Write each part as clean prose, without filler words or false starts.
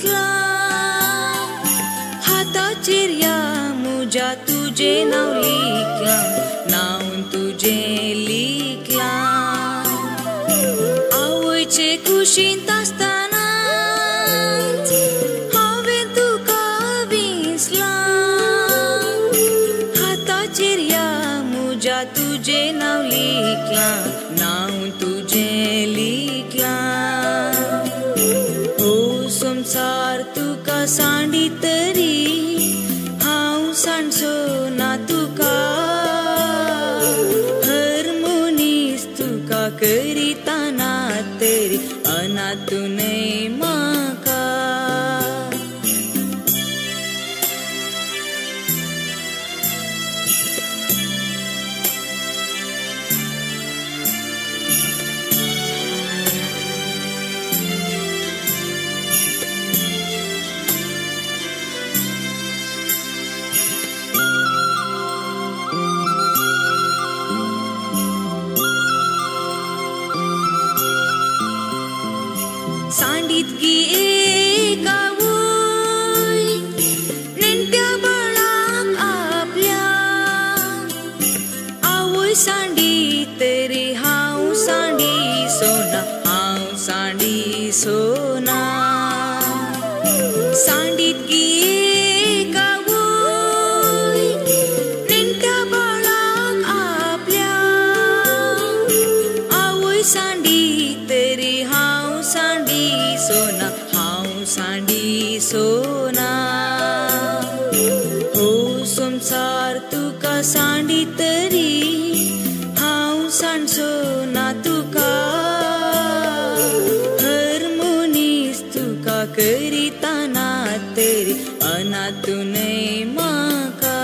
विसला हाताचेर ह्या मुज्या तुजें नांव लिखलां नांव तुजें लिखलां आवयचे कुशींत आसतनाच हांवें तुका विसलां हाताचेर ह्या मुज्या तुजें नांव लिखलां नांव तुजें लिखलां हो संवसार तुका सांडी तरी हांव सांडचो ना तुका हर मनीस तुका करिता ना तरी अनाथ न्हय म्हाका. सांडीत गी एक आवय नेणट्या बाळाक आपल्या आवय सांडी तरी हांव सांडी सोना हांव सांडी सोना सांडीत गी एक आवय नेणट्या बाळाक आपल्या आवय सांडी तरी हांव सांडी सोना हांव सांडी सोना हो संवसार तुका सांडी तरी हांव सांडचो ना तुका हर मनीस तुका करिता ना तरी अनाथ न्हय म्हाका.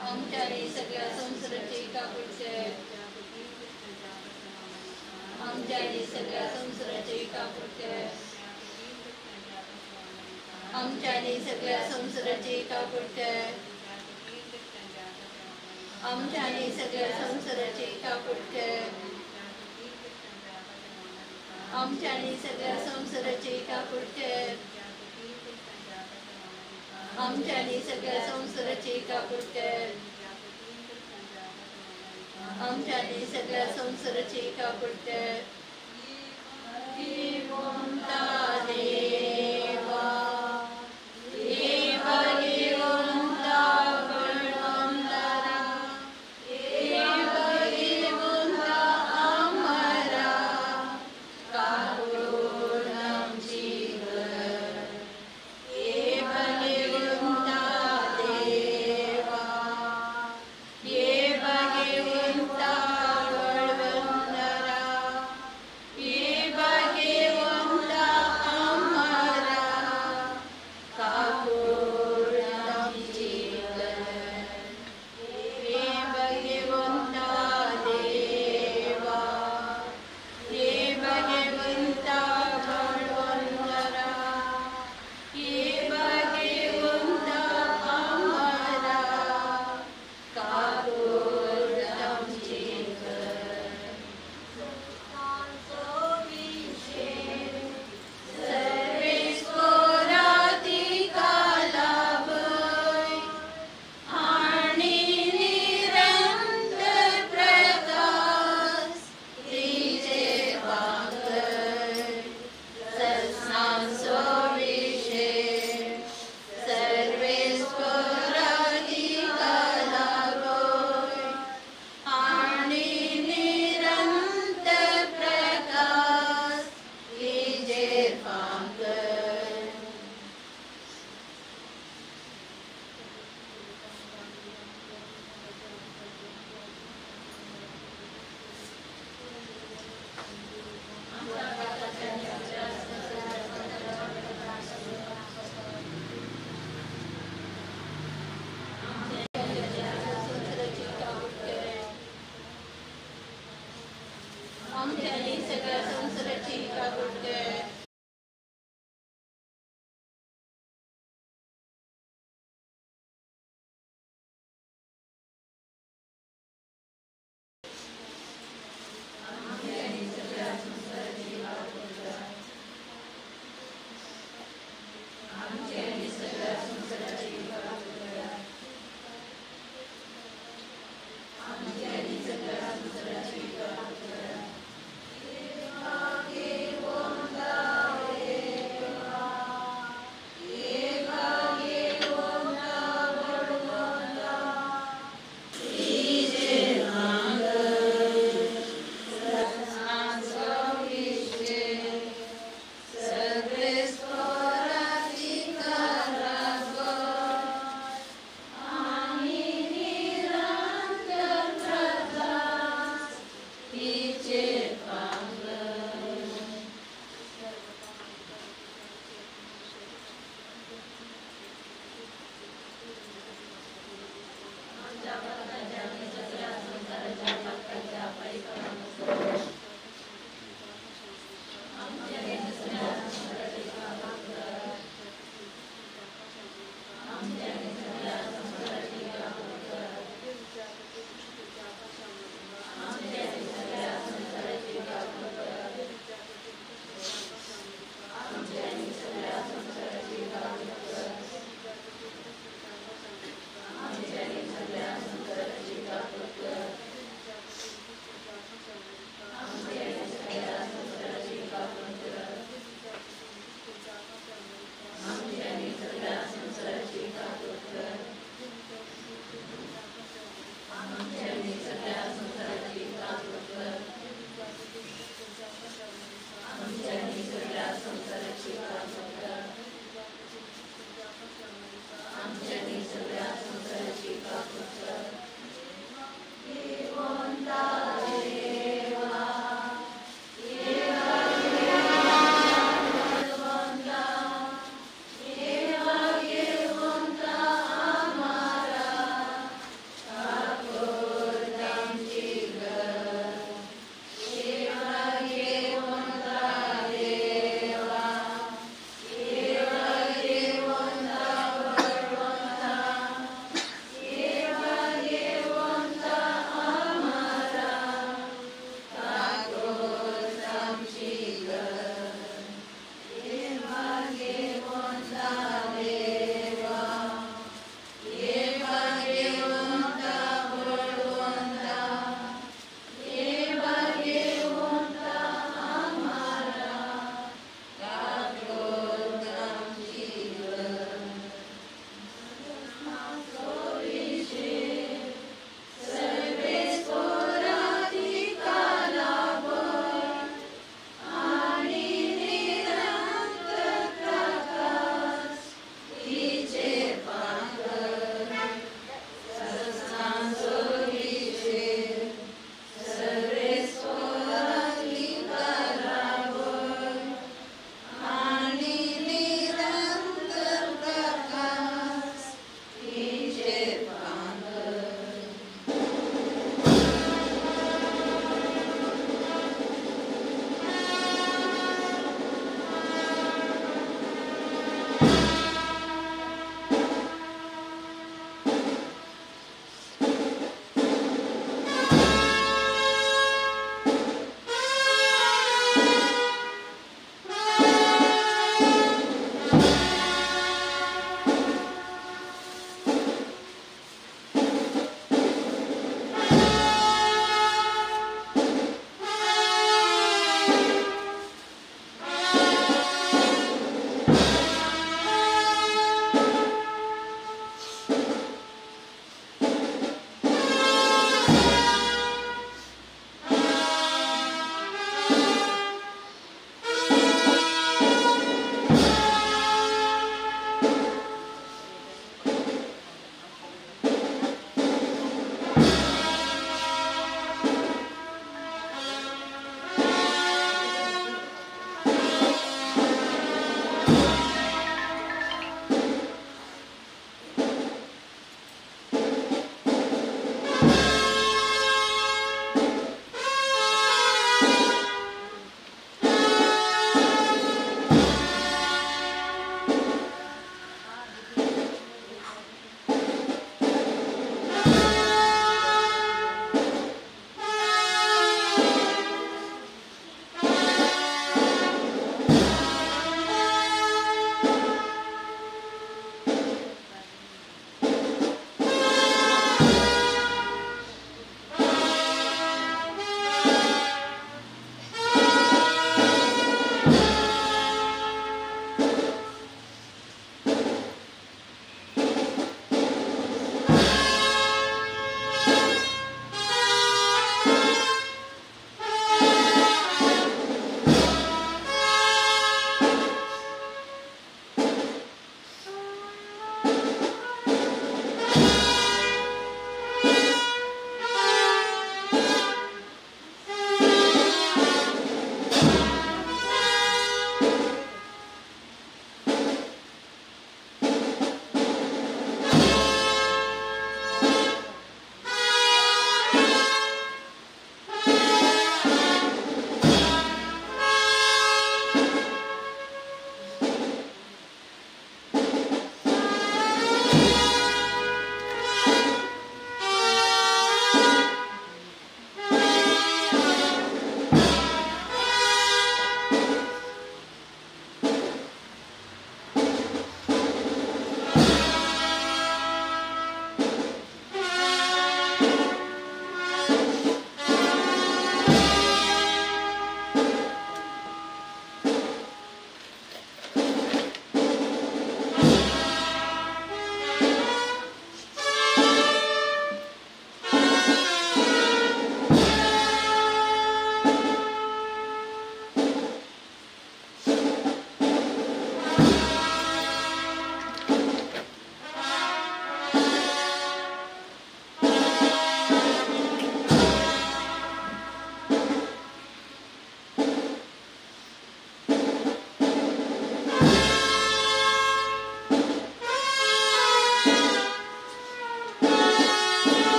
आमच्यानी सगळ्या संसाराचे कापुडचे. आमच्यानी सगळ्या संसाराचे कापुडचे. आमच्यानी सगळ्या संसाराचे कापुडचे. आमच्यानी सगळ्या संसाराचे कापुडचे. आमच्यानी सगळ्या संसाराचे कापुडचे. आमच्यानी सगळ्या संसाराचे कापुडचे. आमच्यानी सगळ्या संसाराचे कापुडचे. देवा देवा घेऊन बळवंतरा, देवा घेऊन अमरा, काकुळ आमची कर. देवा घेऊन देवा, देवा घेऊन बळवंतरा, देवा घेऊन अमरा.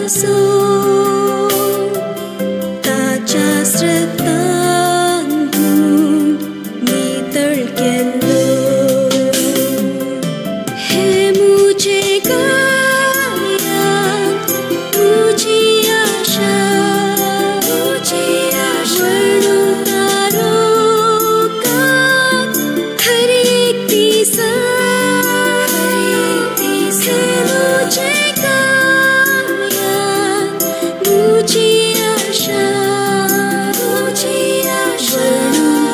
सो ताच्या रक्तान नितळ केल्लो हे मुझे गाया मुझी आशा मुझी आशा तारो का हर एक दिसा मुझे गाया मुझी आशा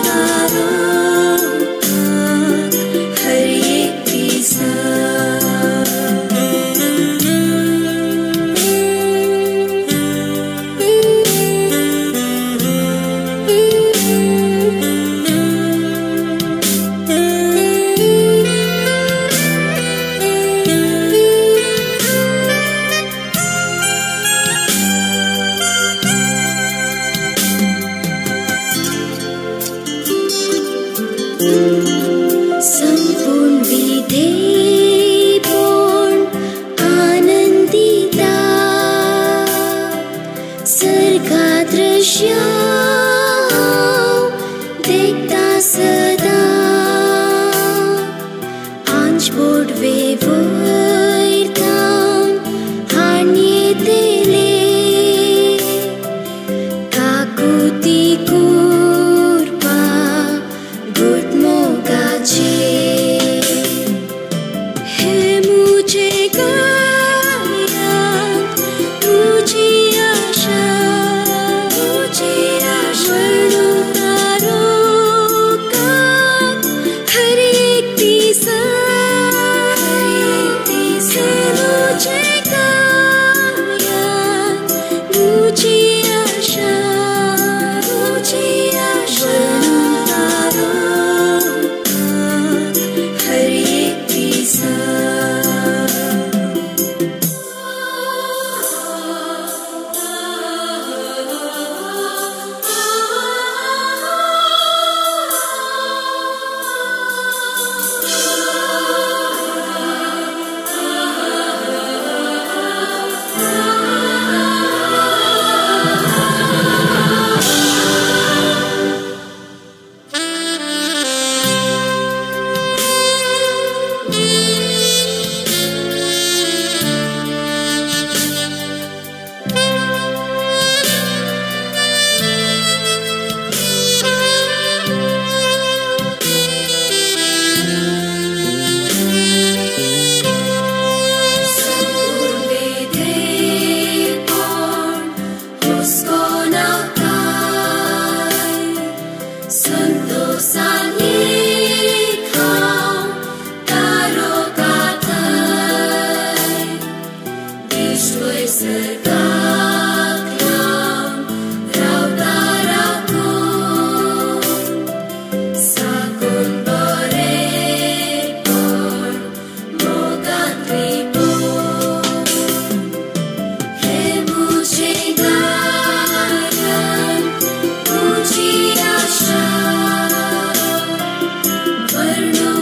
तारो का हर एक दिसा। संपूर्ण विधेयपण आनंदिता सर्गा दृश्य देखता सदा आंच बोडवे वयरथावन हाणयेतले काकुती कुरपा गुटमोगाचे हे मुझे गाया मुझी आशा तारो का हर एक दिसा मुझे गाया मुझी आशा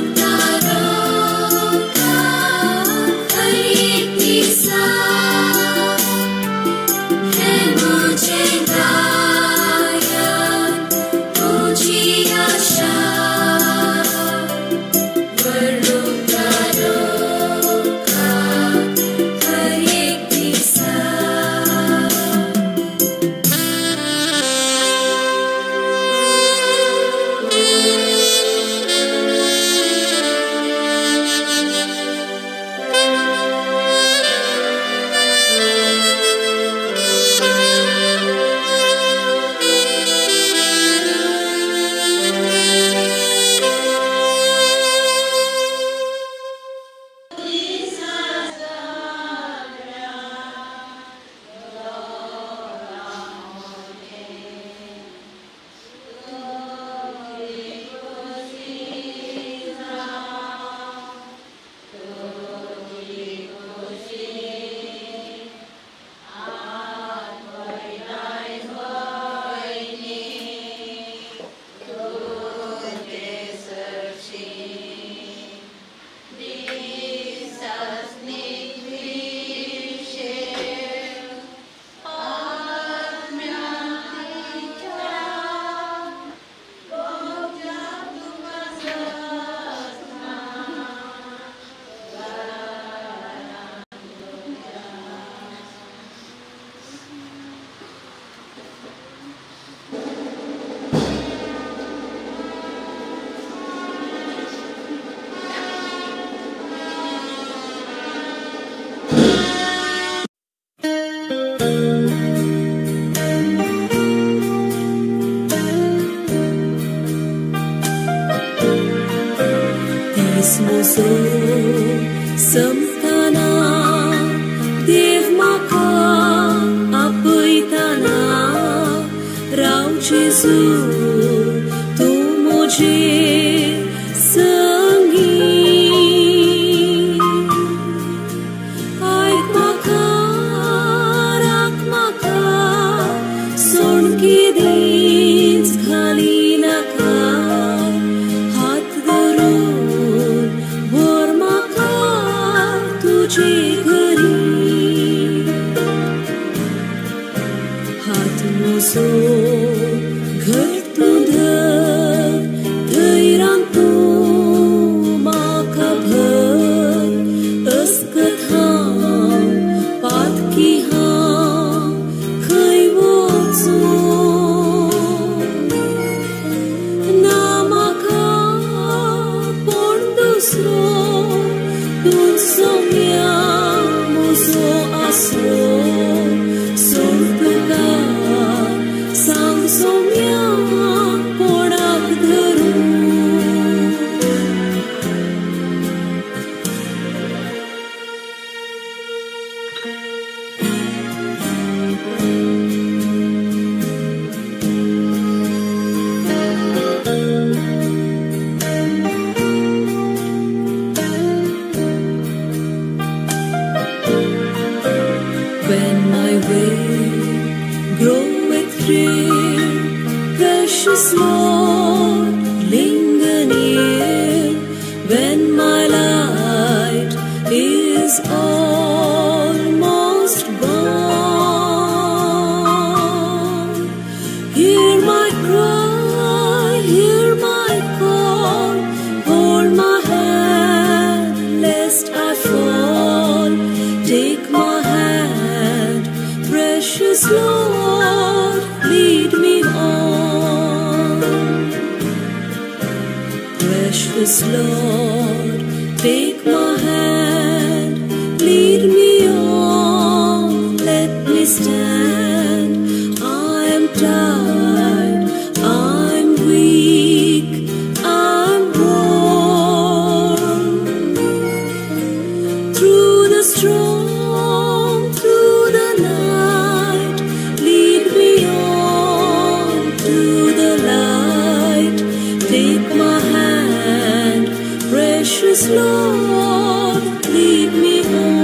तारो का हर एक दिसा। म्हजो संपतना देव म्हाका आपयतना राव जेजू तूं म्हजे संगी आयक म्हाका राख म्हाका सोणकी दीस घाली नाका हात धरून व्हर म्हाका तुजे घरी हात म्हजो घट तूं धर धैर्यान तूं म्हाका भर अस्कत हांव पातकी हांव खंय वचूं ना म्हाका कोण दुसरो तूं सोम्या म्हजो आसरो सोड तुका सांग सोम्या कोणाक धरूं. When my way groweth drear, precious Lord, linger near. When my light is almost gone, hear my cry, hear my call, hold my hand lest I fall. Take my hand, precious Lord, lead me on. Precious Lord, take my hand, lead me on, let me stand. I am tired, I'm weak, I'm worn. Through the storm, through the night, lead me on to the light. Take my hand, precious Lord, lead me on.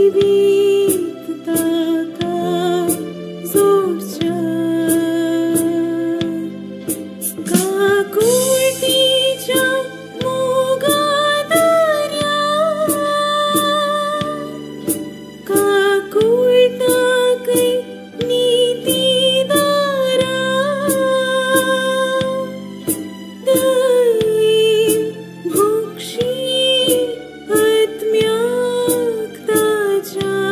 जिवीत ताका जोडच्या काकुळटीच्या मोगा दर्या काकुळटाकय नीतीदारा दयेन भोगशी आत्म्याक ताच्या.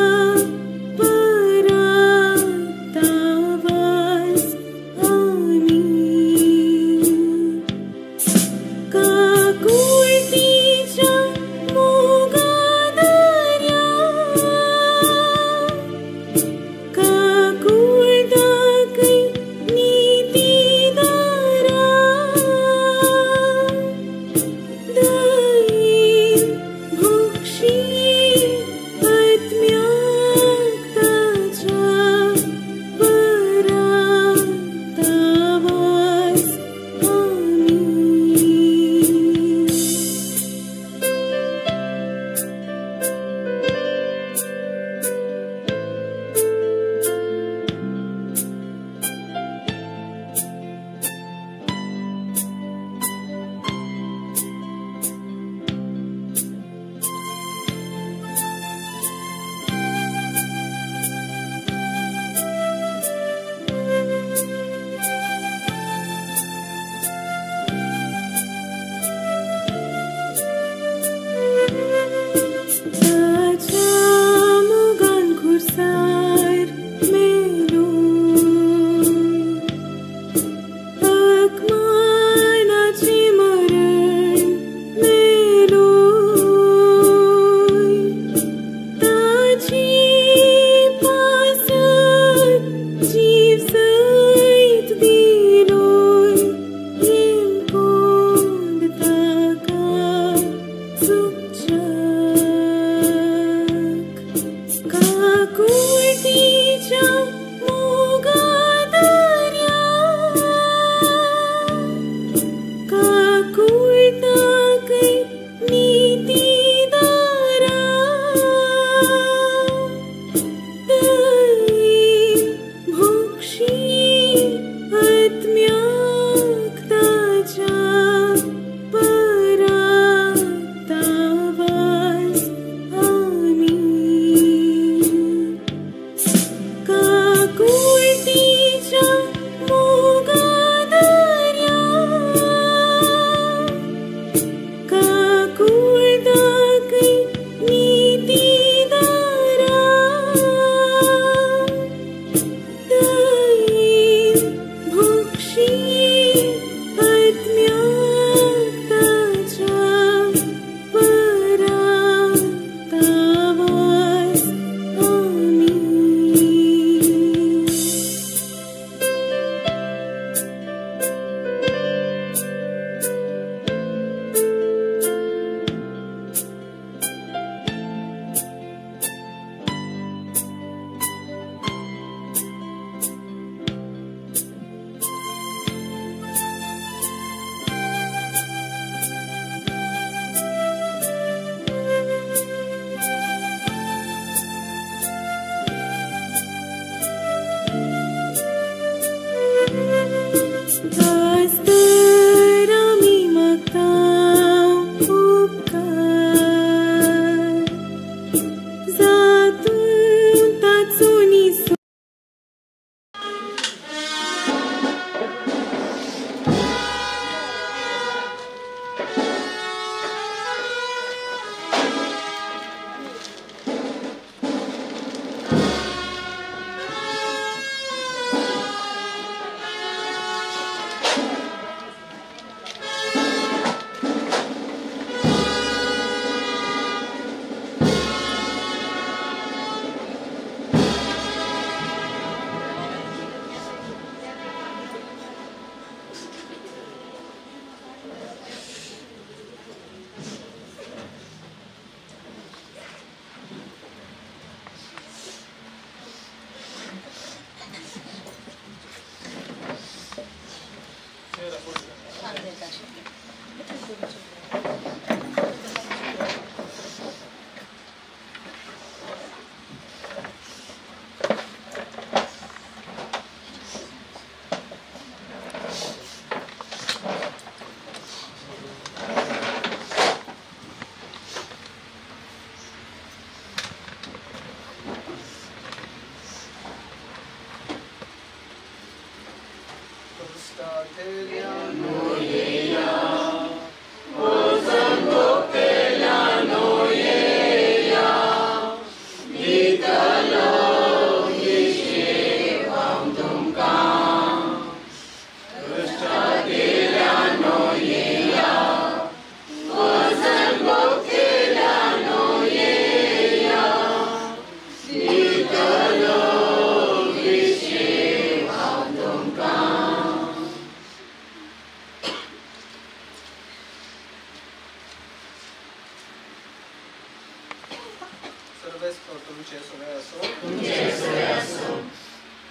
तुमचे सगळे असो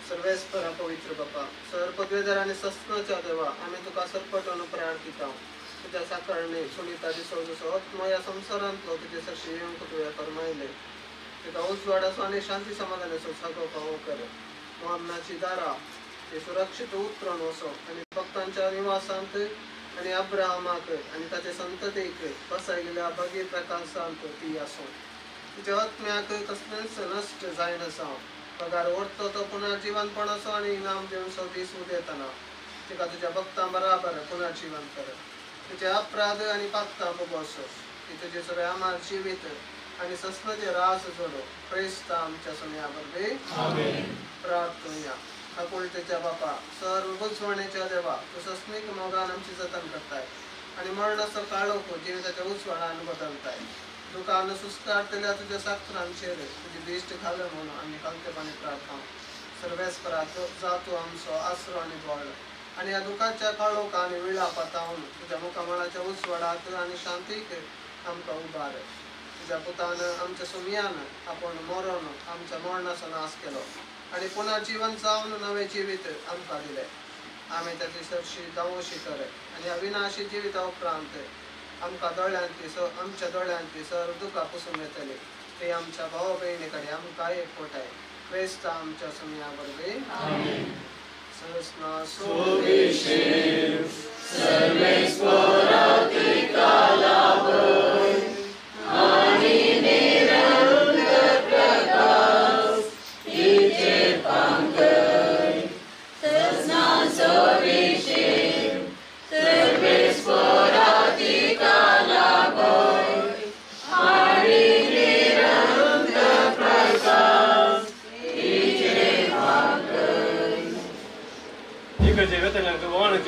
सर्वेस्परा पवित्र बापा सर पदवेदार आनी सस्नाच्या देवा आमी तुका सरपटून प्रार्थिता तुज्या साकारणे सुनिता दिसो आत्मो ह्या संवसारांतलो तुजे सरशी येवंक तुवें फरमायलें तुका उजवाड असो आनी शांती समाधानाचो जागो फावो कर मरणाची दारां ती सुरक्षीत उतरून वचो आनी भक्तांच्या निवासांत आनी अब्राहमाक आनी ताचे संततीक बसायलेल्या बगीर प्रकाशांत ती आसूं तुज्या आत्म्याक कसलेंच नश्ट जायनासा पगार ओडतो तो पुनर्जीवनपण असो आनी इनाम दिवन सो दीस उदेतना तिका तुज्या भक्तां बराबर पुनर्जीवन कर तुजे अपराध आनी पातकां भोगोसो ती तुजे सगळे आमार जिवीत आनी सस्नाचे रास जोडो क्रिस्ता आमच्या सोम्या वरवीं प्रार्थुया. आकुळतेच्या बापा सर्व बुजवणेच्या देवा तूं सस्नीक मोगान आमची जतन करताय आनी मरणाचो काळोख जिविताच्या उजवाडान बदलताय. दुकान सुस्कारतल्या तुज्या साक्षरांचेर तुजी दिश्ट घाल म्हणून आमी खालतेपणी प्रार्थना. सर्वेस्परा जातू आमचो आसरो आनी बळ आनी ह्या दुखाच्या काळोख आनी विळापातावन तुज्या मुखामळाच्या उजवाडात आनी शांतीक आमकां उबार. तुज्या पुतान आमच्या सुमयान आपूण मरोन आमच्या मरणाचो नाश केलो आनी पुनर्जीवन जावन नवें जिवीत आमकां दिलें. आमी ताची सरशी दावोशी कर आनी ह्या विनाशी जिविता उपरांत आमकां दोळ्यांतली आमच्या दोळ्यांतली सर्व दुकां पुसून येतली ती आमच्या भाव भयणी कडेन आमकां एकवटाय क्रिस्ता आमच्या सुमया वरवीं.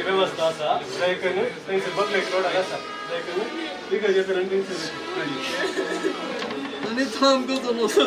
व्यवस्था आसा जायकन थंयसर बकलेट रोडार आसा जायकन इगर्ज येतल्यान थंयसर आनी थांब कसो नसो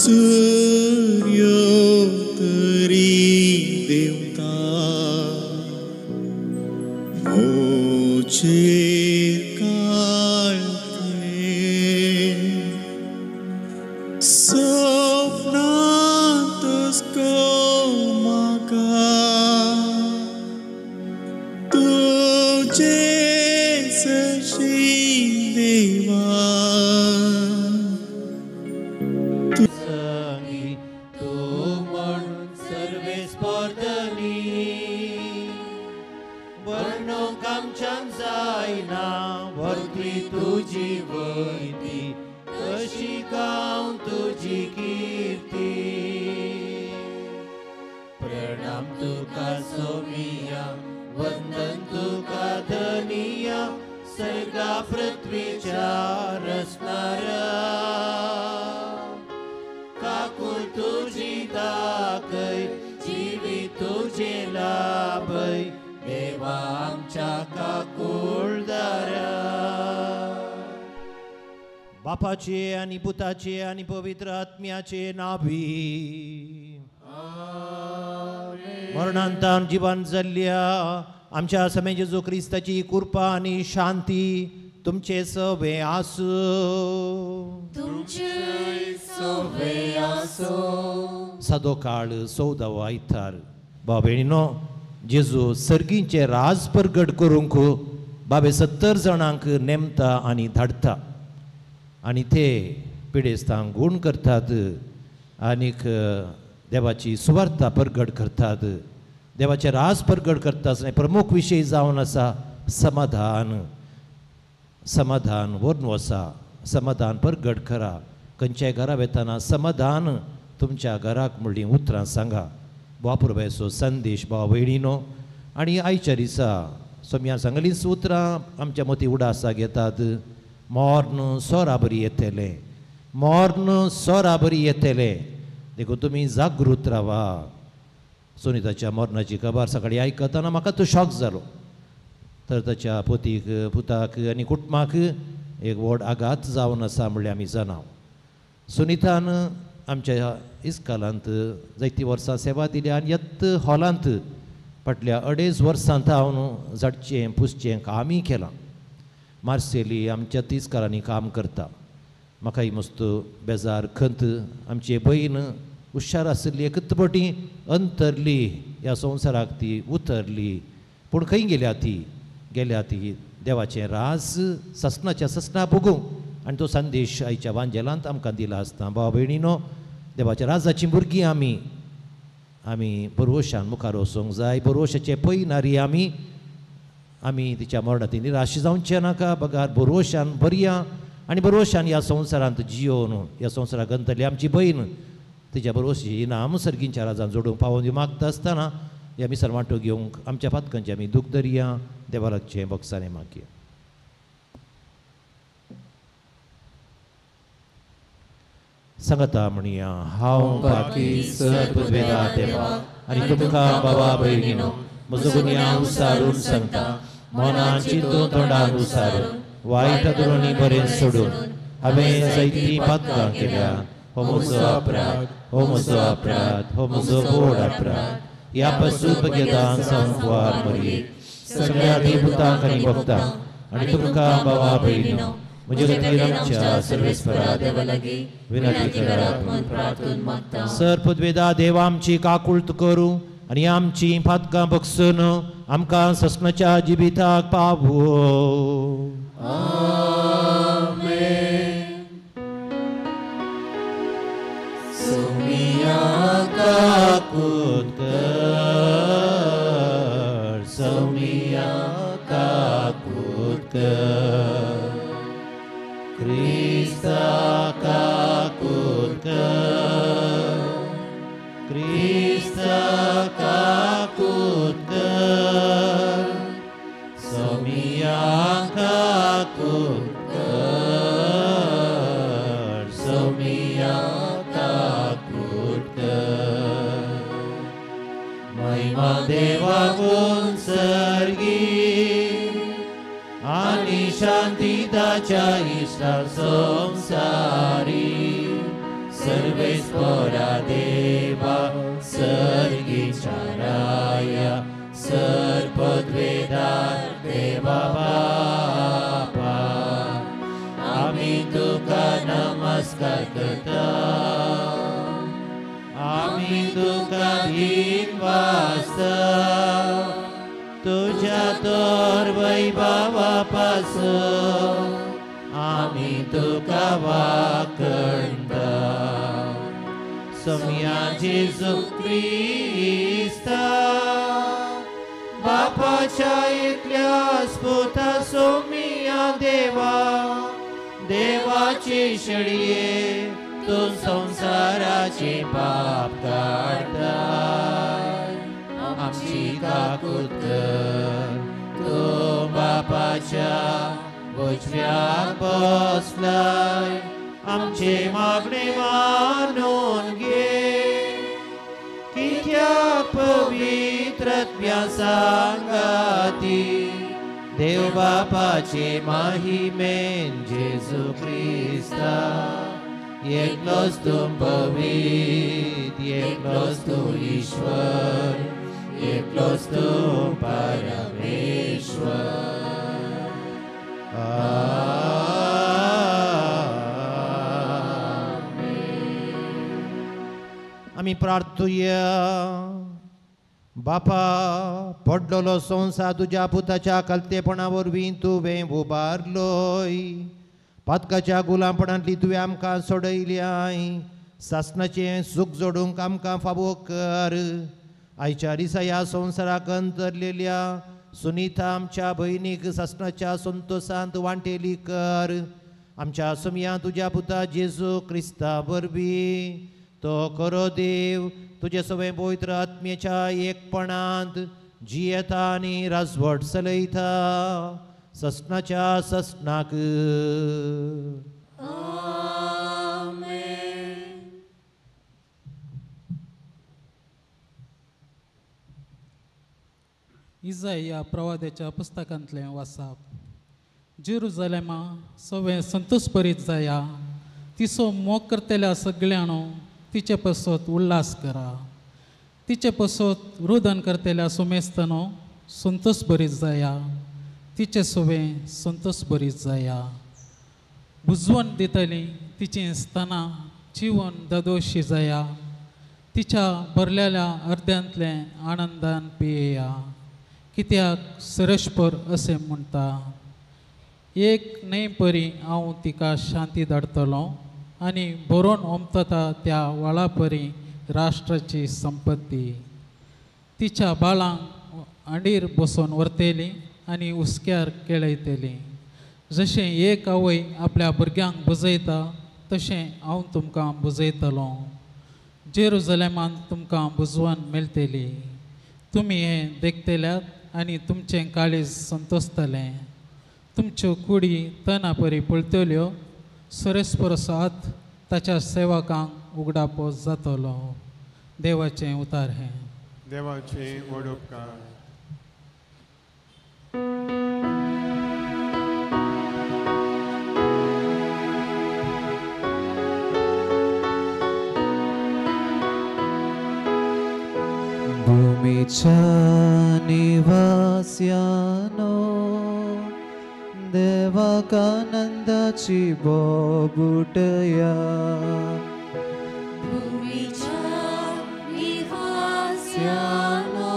Surya दाखय जिवीत तुजें लाभय देवा आमच्या काकुळदारा. बापाचे आनी पुताचे आनी पवित्र आत्म्याचे नावी मरणांतान जिवन जाल्ल्या आमच्या समे जेजू क्रिस्ताची कृपा आनी शांती तुमचे सवे आसूं. तुमचे सवे आसूं. सादो काळ 14वो आयतार. भाव भयणीनो, जेजू सर्गींचे राज परगट करूंक बाबे 70 जाणांक नेमता आनी धाडटा आनी ते पिडेस्तांक गूण करतात आनीक देवाची सुवार्ता परगट करतात. देवाचे राज परगट करता आसतना प्रमुख विशय जावन आसा समाधान. समाधान व्हरून वसा, समाधान परगट करा. खंयच्याय घरा वेतना समाधान तुमच्या घराक म्हणलीं उतरां सांगा. बापुरबायचो संदेश भाव भयणीनो. आनी आयच्या दिसा सोम्या सांगलींच उतरां आमच्या मती उडासा घेतात. मर्ण सोरा बरी येतलें, मर्ण सोरा बरी येतलें, देखून तुमी जागृत रावा. सुनिताच्या मरणाची खबर सकाळी आयकतना म्हाका तो शॉक जालो. तर ताच्या पोतीक, पुताक आनी कुटुंबाक एक व्हड आघात जावन आसा म्हणल्यार आमी जाणा. सुनितान आमच्या इस्कालांत जायतीं वर्सां सेवा दिल्या आनी यत्त हॉलांत फाटल्या 2.5 वर्सां हांव झाडचें पुसचें कामूय केलां. मार्सेली आमच्या तिस्कारांनी काम करता. म्हाकाय मस्त बेजार खंत आमची भयण हुशार आशिल्ली एकच पटी अंतरली ह्या संवसाराक ती उतरली. पूण खंय गेल्या ती? गेल्या ती देवाचें राज ससनाच्या ससना भोगूंक. आनी तो संदेश आयच्या वांजेलांत आमकां दिला आसता. भाव भयणीनो, देवाच्या राजाचीं भुरगीं आमी आमी बरोवशान मुखार वचूंक जाय. बरोवशाचे पयनारी आमी आमी तिच्या मरणांत निराश जावचें नाका, बगार बरोवशान बरया आनी बरोवशान ह्या संवसारांत जियोवन ह्या संवसाराक अंतरली आमची भयण तिच्या बरोवशी इनाम सर्गींच्या राजान जोडूंक पावोवन मागता आसतना ह्या मिसार वांटो घेवंक आमच्या पातकांचे आमी दूख धरया. देवा लागचें बक्षाने मागया. सांगता म्हणया, हांव पापी सर्ववेदा देवा आनी तुमकां बाबा भयणीनो म्हजो गुन्यांव उसारून सांगता. मनान चिंतून तोंडान उसारून वायट धोरणी बरें सोडून हांवें जायतीं पातकां केल्या. हो म्हजो अपराध, हो म्हजो अपराध, हो म्हजो व्हड अपराध. ह्या पासून भगेदान संवार मरये सगळ्या देवतांक आनी भक्तांक आनी तुमकां बाबा भयणीनो म्हजे खातीर आमच्या सर्वेस्परा देवा लागीं विनंती करात म्हूण प्रार्थून मागता. सर पदवेदा देवा आमची काकुळट करूं आनी आमची पातकां बक्षून आमकां ससनाच्या जिविताक पावो. आमेन. सोमिया काकूत कर, सोमिया काकूत कर, क्रिस्ता काकूत कर, क्रिस्ता काकूत कर, सोमिया काकूत कर, सोमिया काकूत कर. महिमा देवा गुण सर्गी आनी शांती ताच्या इश्टा संवसारी. सर्वेस्परा देवा सर्गीच्या राया सर्पद्वेदार देवा बापा आमी तुका नमस्कार करता. आमी तुका धीन वासता तुज्या तर वैभवा पासून आमी तुका वाकणता. सोम्या जेजू क्रिस्ता बापाच्या एकल्या स्पुता सोमिया देवा देवाची शेळये तूं संवसाराचे पाप काडताय. आमची काकूत कर, तूं बापाच्या उजव्याक बसलाय. आमचे मागणे मानून घे. सांगाती देव बापाचे महिमेन जेजू क्रिस्ता एकलोच तूं पवित्र एकलोच तूं ईश्वर एकलोच तूं परमेश्वर. आमी प्रार्थुया. बापा पडलेलो संवसार तुज्या पुताच्या कलतेपणा वरवीं तुवें उबारलोय पातकाच्या गुलामपणांतली तुवें आमकां सोडयल्याय सासणाचें सूख जोडूंक आमकां फावो कर. आयच्या दिसा ह्या संवसाराक अंतरलेल्या सुनीता आमच्या भयणीक सासणाच्या संतोशांत वांटेली कर. आमच्या सुमया तुज्या पुता जेजू क्रिस्ता वरवीं तो खरो देव तुजे सगळें पवित्र आत्म्याच्या एकपणांत जियेता आनी राजवट चलयता ससनाच्या ससनाक. इजाया प्रवाद्याच्या पुस्तकांतलें वाचप. जेरुजलेमा सगळें संतोषभरीत जाया तिचो मोग करतल्या सगळ्यांनो तिचे पसत उल्हास करा तिचे पसत रुदन करतल्या सुमेस्तनो संतोषभरीत जाया तिचे सवें संतोषभरीत जाया. बुजवण दितली तिची स्तनां जिवन ददोशी जाया तिच्या भरलेल्या अर्द्यांतलें आनंदान पियेया. कित्याक सरशपर अशें म्हणटा एक न्हय परी हांव तिका शांती धाडटलो आनी बरोवन ओमतता त्या व्हाळा परी राष्ट्राची संपत्ती. तिच्या बाळांक हांडीर बसोवन व्हरतली आनी हुस्क्यार केळयतली. जशें एक आवय आपल्या भुरग्यांक बुजयता तशें हांव तुमकां बुजयतलो. जेरुजलेमांत तुमकां बुजवण मेळटली. तुमी हें देखतल्यात आनी तुमचें काळीज संतोसतलें. तुमच्यो कुडी तना परी पळतल्यो सरस्परसो हात ताच्या सेवकांक उगडापो जातलो. देवाचें उतार हें. देवाचें व्हड उपकार. भूमिच्या निवास्यानो देवाकानंदाची बोबुटया भूमिच्या निवास्यानो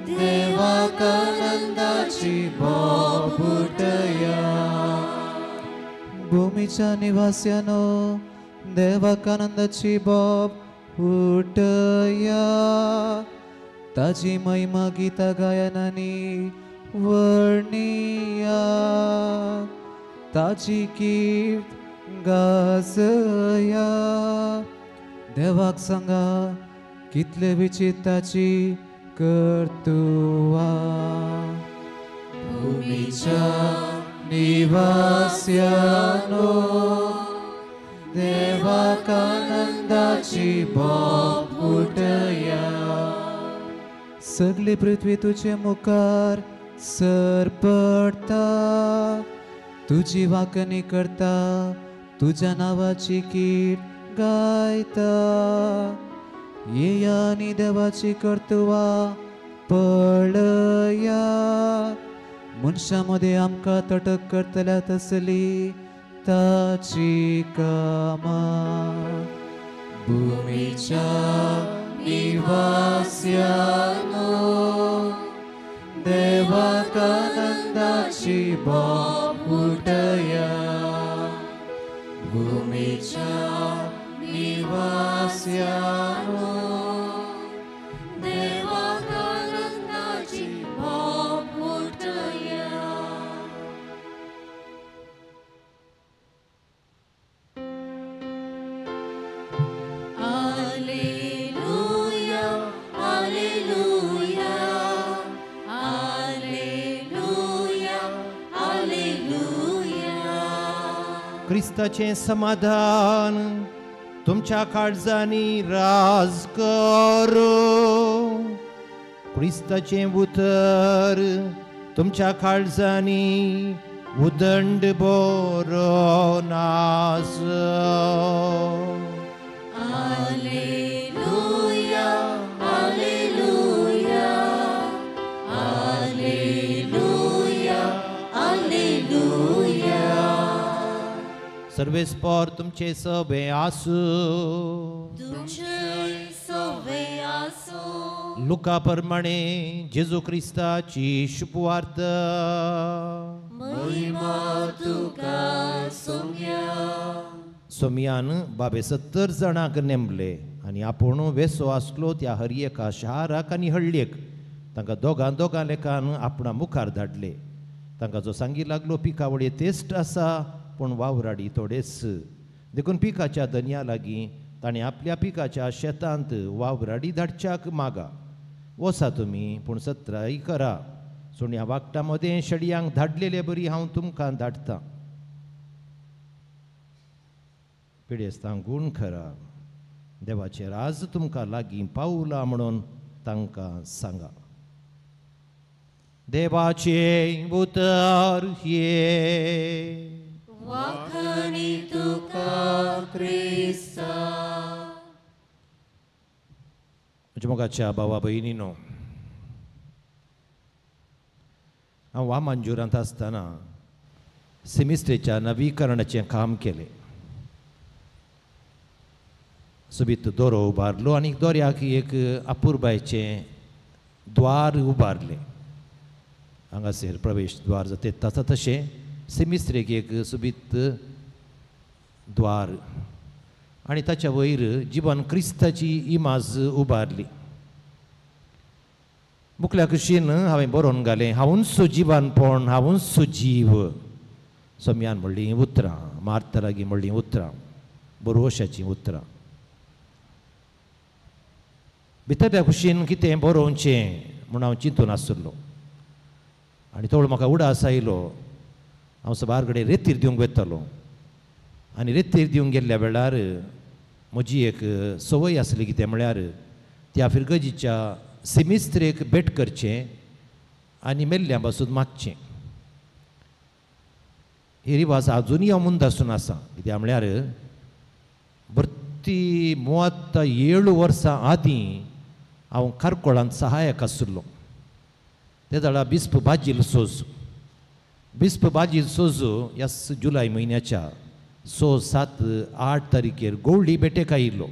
देवाकानंदाची बोबुटया भूमिच्या निवास्यानो देवाकानंदाची बोब उटया ताजी महिमा गीता गायनानी वर्णिया ताजी कीर्त गाजया. देवाक सांगा कितले विचित्राची कर्तुवा. भूमिच्या निवास्यानो देवाकानंदाची बोबुटया. सगली पृथ्वी तुझे मुखार सरपडटा तुजी वाकणी करता तुझ्या नावाची कीर्त गायता. येया आनी देवाची कर्तुवा पळया मनशां मदें आमकां तटक करतल्या तसली ताची कामां. भूमिच्या निवास्यानो देवाकानंदाची बोबुटया भूमिच्या निवास्यानो देवाकानंदाची बोबुटया. Alleluia, alleluia, alleluia, alleluia. क्रिस्ताचें समाधान तुमच्या काळजांनी राज करूं. क्रिस्ताचें उतर तुमच्या काळजांनी उदंड बरोवन आसूं. Alleluia, alleluia, alleluia, alleluia. सर्वेस्पोर तुमचे सवे आसूं. तुमचे सवे आसूं. लुका प्रमाणे जेजू क्रिस्ताची शुभवार्ता. महिमा तुका सोम्या. सोमयान बाबे 70 जाणांक नेमले आनी आपूण वेसो आसलो त्या हर एका शाराक आनी हळ्ळेक तांकां दोगां दोगां लेखान आपणा मुखार धाडले. तांकां जो सांगी लागलो पिकावळी तेस्ट आसा पूण वावराडी थोडेच, देखून पिकाच्या दनया लागीं ताणें आपल्या पिकाच्या शेतांत वावराडी धाडच्याक मागा. वसा तुमी पूण सत्राय करा, सुण्या वागटा मदें शेडयांक धाडलेले बरी हांव तुमकां धाडटां. पिडेस्तांक गूण खरा, देवाचें राज तुमकां लागीं पावलां म्हणून तांकां सांगा. देवाचें उतर हें. वाखाणी तुका क्रिस्ता. म्हज्या मोगाच्या भावा भयणीनो, हांव वामांजुरांत आसतना सेमिस्ट्रेच्या नवीकरणाचें काम केलें. सोबीत दोरो उबारलो आनी दोऱ्याक एक अपुरबायचें द्वार उबारलें. हांगासर प्रवेश द्वार जाता आसा तशें सेमिस्ट्रेक एक सोबीत द्वार आनी ताच्या वयर जिवन क्रिस्ताची इमाज उबारली. मुखल्या कुशीन हांवें बरोवन घालें, हांवूच जिवनपण, हांवूच जीव. सोम्यान म्हणलीं उतरां, मार्ता लागीं म्हणलीं उतरां, बरोवशाचीं उतरां. भितरल्या कुशीन कितें बरोवचें म्हूण हांव चिंतून आसलो आनी थोडो म्हाका उडास आयलो. हांव सबार कडेन रेतीर दिवंक वतालो आनी रेतीर दिवंक गेल्ल्या वेळार म्हजी एक संवय आसली कितें म्हळ्यार त्या फिरगजीच्या सिमिस्त्रेक भेट करचें आनी मेल्ल्या पासून मागचें. ही रिवाज आजुनूय हांव मुंदासून आसा. कित्याक म्हळ्यार भरती 37 वर्सां आदीं हांव कारकोळांत सहायक आशिल्लो. ते जाणा बिस्प बाजील सोज, बिस्प बाजील सोज ह्या जुलय म्हयन्याच्या 6, 7, 8 तारखेर गोवळी भेटेक आयिल्लो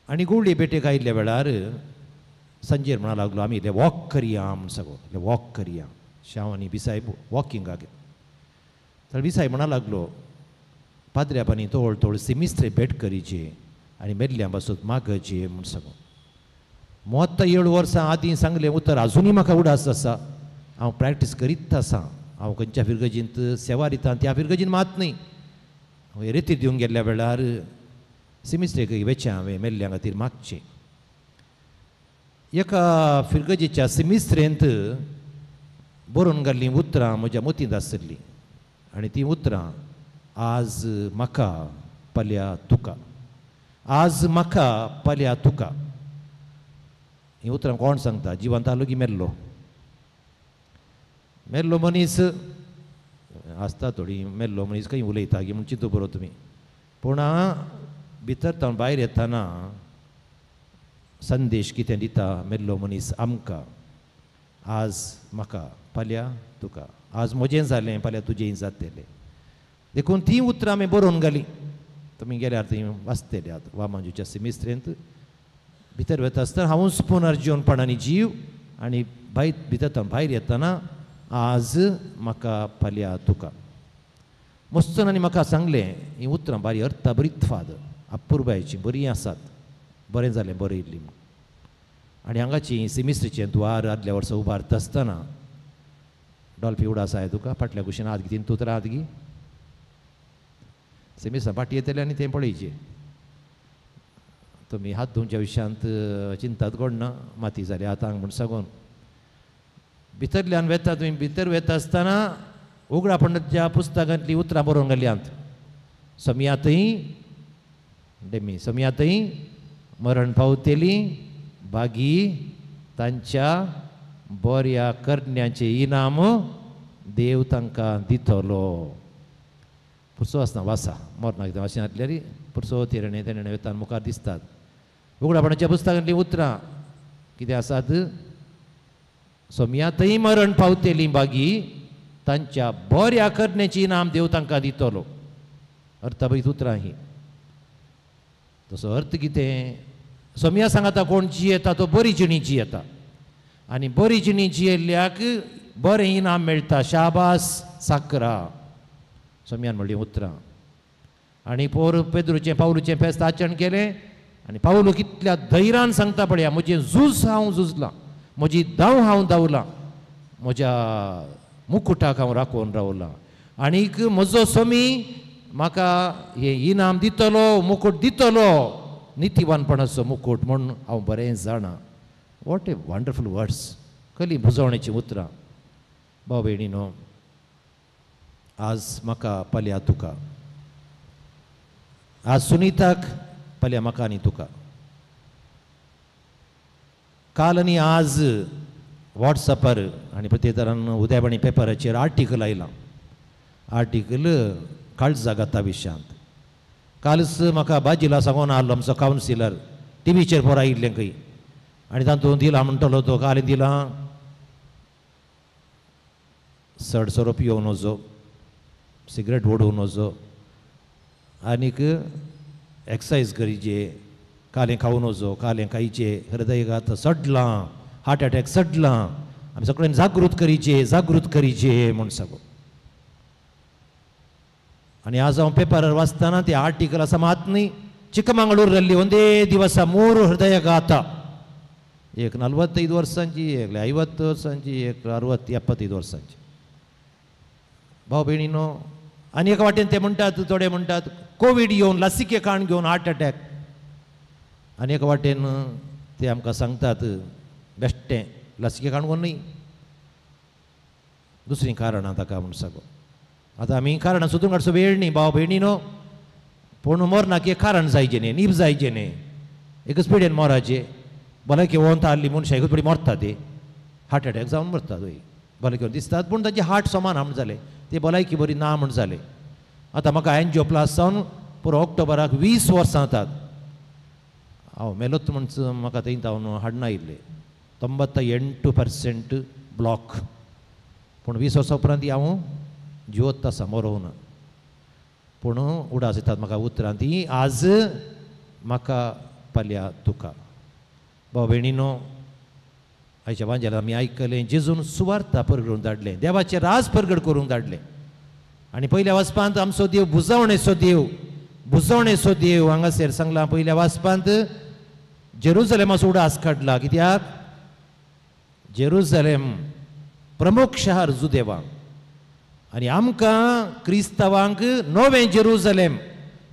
आनी गोवळी भेटेक आयिल्ल्या वेळार संजेर म्हणा लागलो, आमी इल्लें वॉक करया म्हूण सगळो, इल्लें वॉक करया. शांव आनी बिसायब वॉकिंगाक. तर बिसायब म्हणा लागलो, पाद्र्यापानी तोळ तोळ सिमिस्त्रे भेट करीचे आनी मेल्ल्या पासून मागचे म्हूण सगळो. 37 वर्सां आदीं सांगलें उतर आजुनूय म्हाका उडास आसा. हांव प्रॅक्टीस करीत आसा. हांव खंयच्या फिरगजींत सेवा दिता त्या फिरगजीन मात न्हय, हांव रेती दिवंक गेल्ल्या वेळार सिमिस्त्रेक वेचें हांवें मेल्ल्या खातीर मागचें. एका फिरगजीच्या सिमिस्त्रेंत बरोवन घाल्लीं उतरां म्हज्या मतींत आशिल्लीं आनी तीं उतरां आज म्हाका पाल्या तुका, आज म्हाका पाल्या तुका. हीं उतरां कोण सांगता? जिवंत आलो की मेल्लो? मेल्लो मनीस आसता थोडी, मेल्लो मनीस खंय उलयता की म्हूण चिंतू बरो तुमी. पूण भितर तावन भायर येतना संदेश कितें दिता मेल्लो मनीस आमकां? आज म्हाका पाल्या तुका, आज म्हजें जालें फाल्यां तुजें जातलें. देखून तीं उतरां आमी बरोवन घालीं. तुमी गेल्यार तीं वाचतले आतां वामांजूच्या सिमिस्त्रेंत भितर वता आसतना हांवूच पुनर्जीवनपण आनी जीव आनी भायर भितर भायर येतना आज म्हाका फाल्यां तुका. मस्तन आनी म्हाका सांगलें, हीं उतरां बारी अर्था बरीच फादर, अपुरबायचीं बरीं आसात, बरें जालें बरयल्लीं म्हूण. आनी हांगाची सिमिस्त्रीचें द्वार आदल्या वर्सा उबारता आसतना डॉल्फी उडास आसा तुका फाटल्या कुशीन हात घेतीन तूं तर हात घे सिमिस्त्रां फाटी येतलें आनी तें पळयचें. तुमी हात धुवच्या विशयांत चिंतात कोण ना, माती जाली हातांक म्हूण सांगून भितरल्यान वेता तुमी. भितर वेता आसतना उगडा पंडितच्या पुस्तकांतलीं उतरां बरोवन घाल्यांत. सम्यातय डेमी सम्यातय मरण पावतेली बागी तांच्या बऱ्या करण्याचें इनाम देव तांकां दितलो. पुरसो आसना वासा मरणाक कितें वाचन आसल्यार पुरसो तेरणे तेणे वेतान मुखार दिसतात. उगडापणाच्या पुस्तकांतलीं उतरां कितें आसात? सोमया थंय मरण पावतेली बागी तांच्या बऱ्या करण्याची इनाम देव तांकां दितलो. अर्थाभरीत उतरां ही. तसो अर्थ कितें? सोमया सांगता कोण जियेता तो बरी जिणी जियेता आनी बरी जिणी जियेल्ल्याक बरें इनाम मेळटा. शाबास साकरा सोमयान म्हणलीं उतरां. आनी पोर पेद्रूचें पावलूचें फेस्त आचरण केलें आनी पावलू कितल्या धैर्यान सांगता पळया, म्हजें झूज हांव झुजलां, म्हजी धांव हांव धांवलां, म्हज्या मुकुटाक हांव राखून रावलां आनीक म्हजो सोमी म्हाका हें इनाम दितलो, मुकूट दितलो, नितीवानपणाचो मुकूट म्हूण हांव बरें जाणा. What a wonderful words, कली भुजवणेचीं उतरां. भाव भयणीनो, आज म्हाका पालया तुका, आज सुनीताक पालया म्हाका आनी तुका. काल आनी आज वॉट्सॅपार आनी प्रत्येक उदयबाणी पेपराचेर आर्टिकल आयलां, आर्टिकल काळजाघाता विशयांत. कालच म्हाका बाजीला सांगून आहलो आमचो कावन्सिलर, टिवीचेर पोर आयिल्लें खंय आनी तातूंत दिलां म्हणटलो तो, काल दिलां चड सोरो पियोवं नजो, सिगरेट ओडूं नजो आनीक एक्सरसायज करीचे, कालें खावं नजो, कालें खायचें, हृदयघात चडलां, हार्ट अटॅक चडलां, आमी सगळ्यांनी जागृत करीचे, जागृत करीचे म्हूण सांगू. आनी आज हांव पेपरार वाचतना ते आर्टिकल आसा मात न्ही, चिಕ್ಕमंಗಳೂರಲ್ಲಿ ಒಂದೇ ದಿವಸ 3 ಹೃದಯಘಾತ, एक 45 वर्सांची, एक 50 वर्सांची, एक 60 75 वर्सांची. भाव भयणीनो, आनी एका वाटेन ते म्हणटात, थोडे म्हणटात कोवीड येवन लसिके काण घेवन हार्ट अटॅक, आनी एका वाटेन ते आमकां सांगतात बेश्टें लसिके काण घेवन न्हय, दुसरीं कारणां ताका म्हूण सांगू. आतां आमी कारणां सोदून काडचो वेळ न्ही भाव भयणीनो, पूण मरणाक एक कारण जायचें न्ही, नीब जायचें न्ही, एकच पिडेन मोराचें. भलायकी वोंत आहली मनशां एकच पिडी मरता, ते हार्ट अटॅक जावन मरतात, वय भलायकी दिसतात पूण तांचे हार्ट समान म्हूण जालें, ते भलायकी बरी ना म्हूण जालें. आतां म्हाका एनजिओप्लास जावन पुरो ऑक्टोबराक 20 वर्सां जातात हांव मेलोच म्हूण म्हाका थंय जावन हाडना आयिल्लें, 98% ब्लॉक, पूण 20 वर्सां उपरांत हांव जिवोत आसा, मरोवना. पूण उडास येतात म्हाका उतरां ती आज म्हाका पालया तुका. भाव भयणीनो, आयच्या वांजेला आमी आयकलें जेजून सुवार्ता परगडून धाडलें, देवाचें राज परगड करूंक धाडलें. आनी पयल्या वाचपांत आमचो देव बुजवणेचो देव, बुजवणेचो देव हांगासर सांगलां. पयल्या वाचपांत जेरुजलेमाचो उडास काडला, कित्याक जेरुजलेम प्रमुख शहर जुदेवा आनी आमकां क्रिस्तांवांक नवें जेरुजलेम.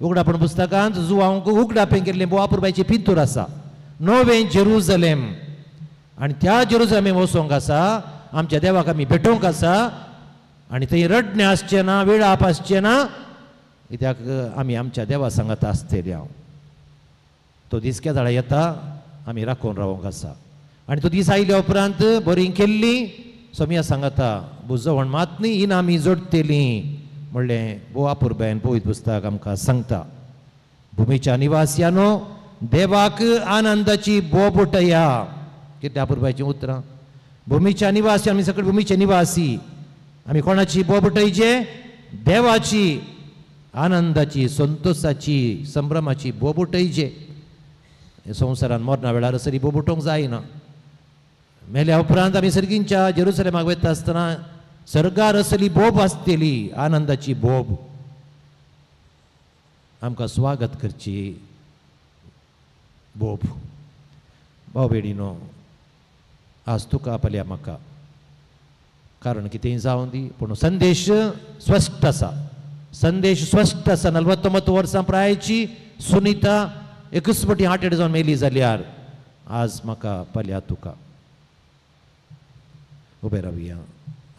उगडापण पुस्तकांत जुवांक उगडापें केल्लें बोवापुरबायचें पिंतूर आसा, नवें जेरुजलेम. आनी त्या जेरुजलेम वचोंक आसा, आमच्या देवाक आमी भेटोवंक आसा आनी थंय रडणें आसचें ना, वेळाप आसचें ना, कित्याक आमी आमच्या देवा सांगात आसतले. हांव तो दीस केदाळा येता आमी राखून रावोंक आसा. आनी तो दीस आयल्या उपरांत बरी केल्ली सोमया सांगाता बुजवण मात न्ही इनामी जोडटेली म्हणलें बोवा पुरबेन पवित्र पुस्तक आमकां सांगता. भुमीच्या निवासियानो देवाक आनंदाची बोब उठया. कितल्या पुरबायचीं उतरां. भुमीच्या निवासी, आमी सगळे भुमीचे निवासी, आमी कोणाची बोब उठयचे? देवाची आनंदाची, संतोषाची, संभ्रमाची बोब उठयचे. संवसारान मरणा वेळार सरी बोब उठोवंक जायना. मेल्या उपरांत आमी सर्गींच्या जेरुसलेमाक वता आसतना सर्गार असली बोब आसतली, आनंदाची बोब. आमकां स्वागत करची बोब. भाव भयणीनो, आज तुका पल्या म्हाका कारण कितेंय जावं दी, पूण संदेश स्पश्ट आसा, संदेश स्पश्ट आसा. 49 वर्सां प्रायेची सुनीता एकच पटी हार्ट अटॅक जावन मेली जाल्यार आज म्हाका पल्या तुका. उबे रावया,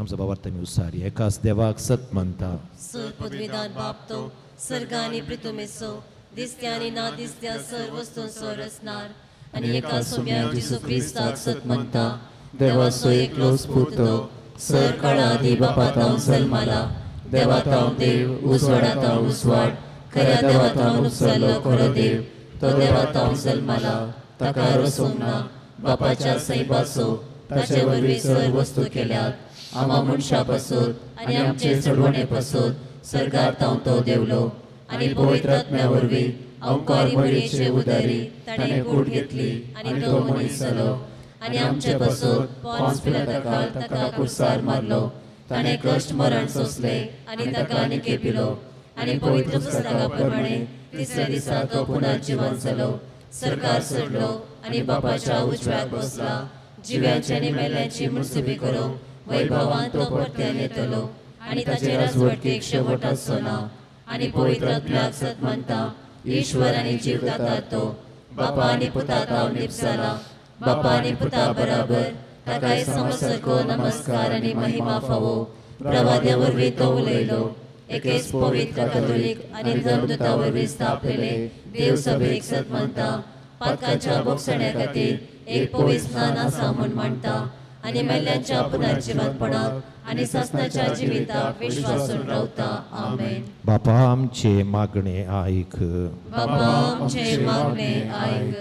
आमचो बाबार्थ आमी उसारी एकाच देवाक सत मानता. सर पदवीदान बाप तो सर्गानी पृथुमेसो दिसत्या आनी ना दिसत्या सर्व वस्तूंचो रचणार, आनी एका सोम्या जेजू क्रिस्ताक सत मानता. देवाचो एकलोच पूत तो सर काळा आदी बापा जल्माला, देवा तावन देव, उजवाडा तावन उजवाड, खऱ्या देवा तावन उपसल्लो खरो देव, तो देवा तावन जल्माला, ताका रसूंक ना, बापाच्या सैबाचो, ताचे वरवीं सर वस्तू केल्यात. आमा मनशा पासून आनी आमचे चडवणे पासून सरकार तावन तो देवलो आनी पवित्र आत्म्या वरवीं अंकार मरयेचे उदारी ताणें कूड घेतली आनी तो मनीस जालो आनी आमचे पासून पोन्स पिलाताकाल ताका कुर्सार मारलो. ताणें कश्ट मरण सोंसलें आनी ताका निकेपिलो आनी पवित्र पुस्तका प्रमाणे तिसऱ्या दिसा तो पुनर्जिवन जालो, सरकार सोडलो आनी बापाच्या उजव्याक बसला. जिव्याची आनी मेल्यांची मुनसुबी करूंक वैभवान तो परत्यान येतलो आनी ताचे राजवटकेक शेवट आसचो ना. आनी पवित्र आत्म्याक सत मानता, ईश्वर आनी जीवदाता तो बापा आनी पुता तावन निपसाला, बापा आनी पुता बराबर ताकाय समजसारको नमस्कार आनी महिमा फावो. प्रवाद्या वरवीं तो उलयलो, एकेच पवित्र कथोलीक आनी धर्मदूता वरवीं स्थापलेले देव सभेक सत मानता, पातकाच्या बोगसण्या खातीर एक पवित्र स्नान आसा म्हूण मानता आनी मेल्ल्यांच्या पुनर्जिवंतपणाक आनी सासणाच्या जिविताक विश्वासून रावता. आमेन. बापा आमचे मागणे आयक. बापा आमचे मागणे आयक.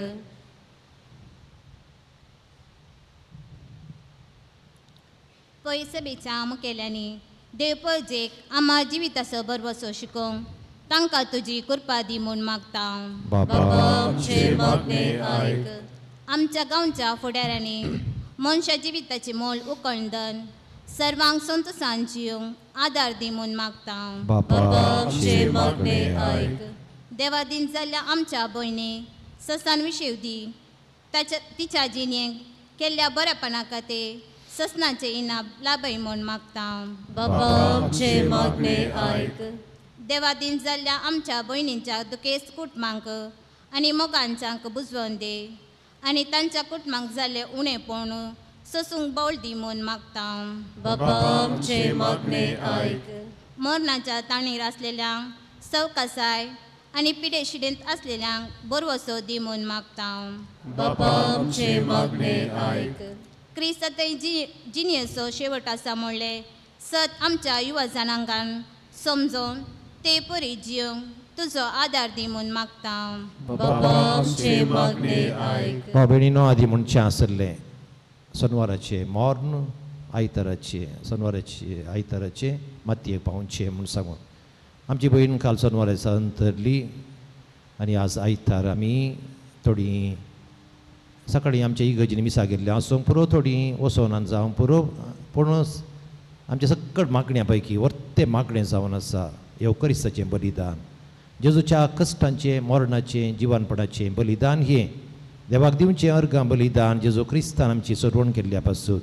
पयसबेच्या मुखेल्यांनी देवपजेक आमा जिविताचो बरवसो शिकोवंक तांकां तुजी कृपा दी म्हूण मागता. बापा आमचे मागणे आयक. आमच्या गांवच्या फुडाऱ्यांनी मनशा जिविताचें मोल उकळदन सर्वांक संतोसान जिवंक आदार दी म्हूण मागता. बापा आमचे मागणे आयक. देवादीन जाल्ल्या आमच्या भयणी ससान विशेव दी, ताच्या तिच्या जिणेक केल्ल्या बऱ्यापणा खातीर ससनाचें इनाम लाभय म्हूण मागता. बापा आमचे मागणे आयक. देवादीन जाल्ल्या आमच्या भयणींच्या दुखेस्त कुटुंबांक आनी मोगांच्यांक बुजवण दी आनी तांच्या कुटुंबांक जाल्लें उणेपण सोसूंक बळ दी म्हूण मागता. बापा आमचे मागणे आयक. मरणाच्या ताणेर आसलेल्यांक सवकासाय आनी पिडेशिडेंत आसलेल्यांक बरवसो दी म्हूण मागता. बापा आमचे मागणे आयक. क्रिस्त थंय जिणेचो शेवट आसा म्हणलें सत आमच्या युवा जनांगान समजून ते परी जिवंक तुजो आदार दी म्हूण मागता. बापा आमचे मागणे आयक. भाव भयणीनो, आदी म्हणचें आसलें सोनवाराचें मॉर्न आयताराचें, सोनवाराचें आयताराचें मातयेक पावचें म्हूण सांगून आमची भयण काल सोनवारा दिसा अंतरली आनी आज आयतार आमी थोडीं सकाळीं आमच्या इगर्जीन मिसा गेल्ली आसूंक पुरो, थोडीं वसोनान जावंक पुरो, पूण आमच्या सकट मागण्या पैकी वर्ते मागणें जावन आसा येवकरिस्ताचें बलिदान, जेजूच्या कश्टांचें मरणाचें जिवानपणाचें बलिदान हें देवाक दिवचें अर्गां बलिदान जेजू क्रिस्तान आमची सोडवण केल्ल्या पासून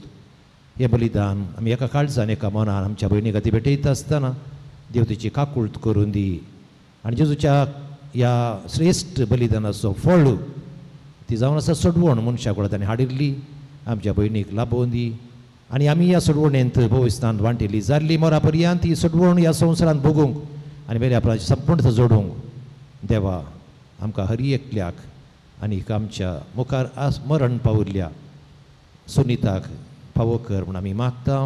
हें बलिदान आमी एका काळजान एका मनान आमच्या भयणी खातीर भेटयता आसतना देव तिची काकूळट करून दी आनी जेजूच्या ह्या श्रेश्ठ बलिदानाचो फळ ती जावन आसा सोडवण मनशा कुळां ताणें हाडिल्ली आमच्या भयणीक लाभोवन दी आनी आमी ह्या सोडवणेंत भोविस्तान वांटेली जाल्ली मरा पर्यंत ही सोडवण ह्या संवसारांत भोगूंक आनी मेरे आपणाची संपूर्ण जोडूंक देवा आमकां हरी एकल्याक आनी आमच्या मुखार आज मरण पाविल्ल्या सुनिताक फावो कर म्हूण आमी मागता.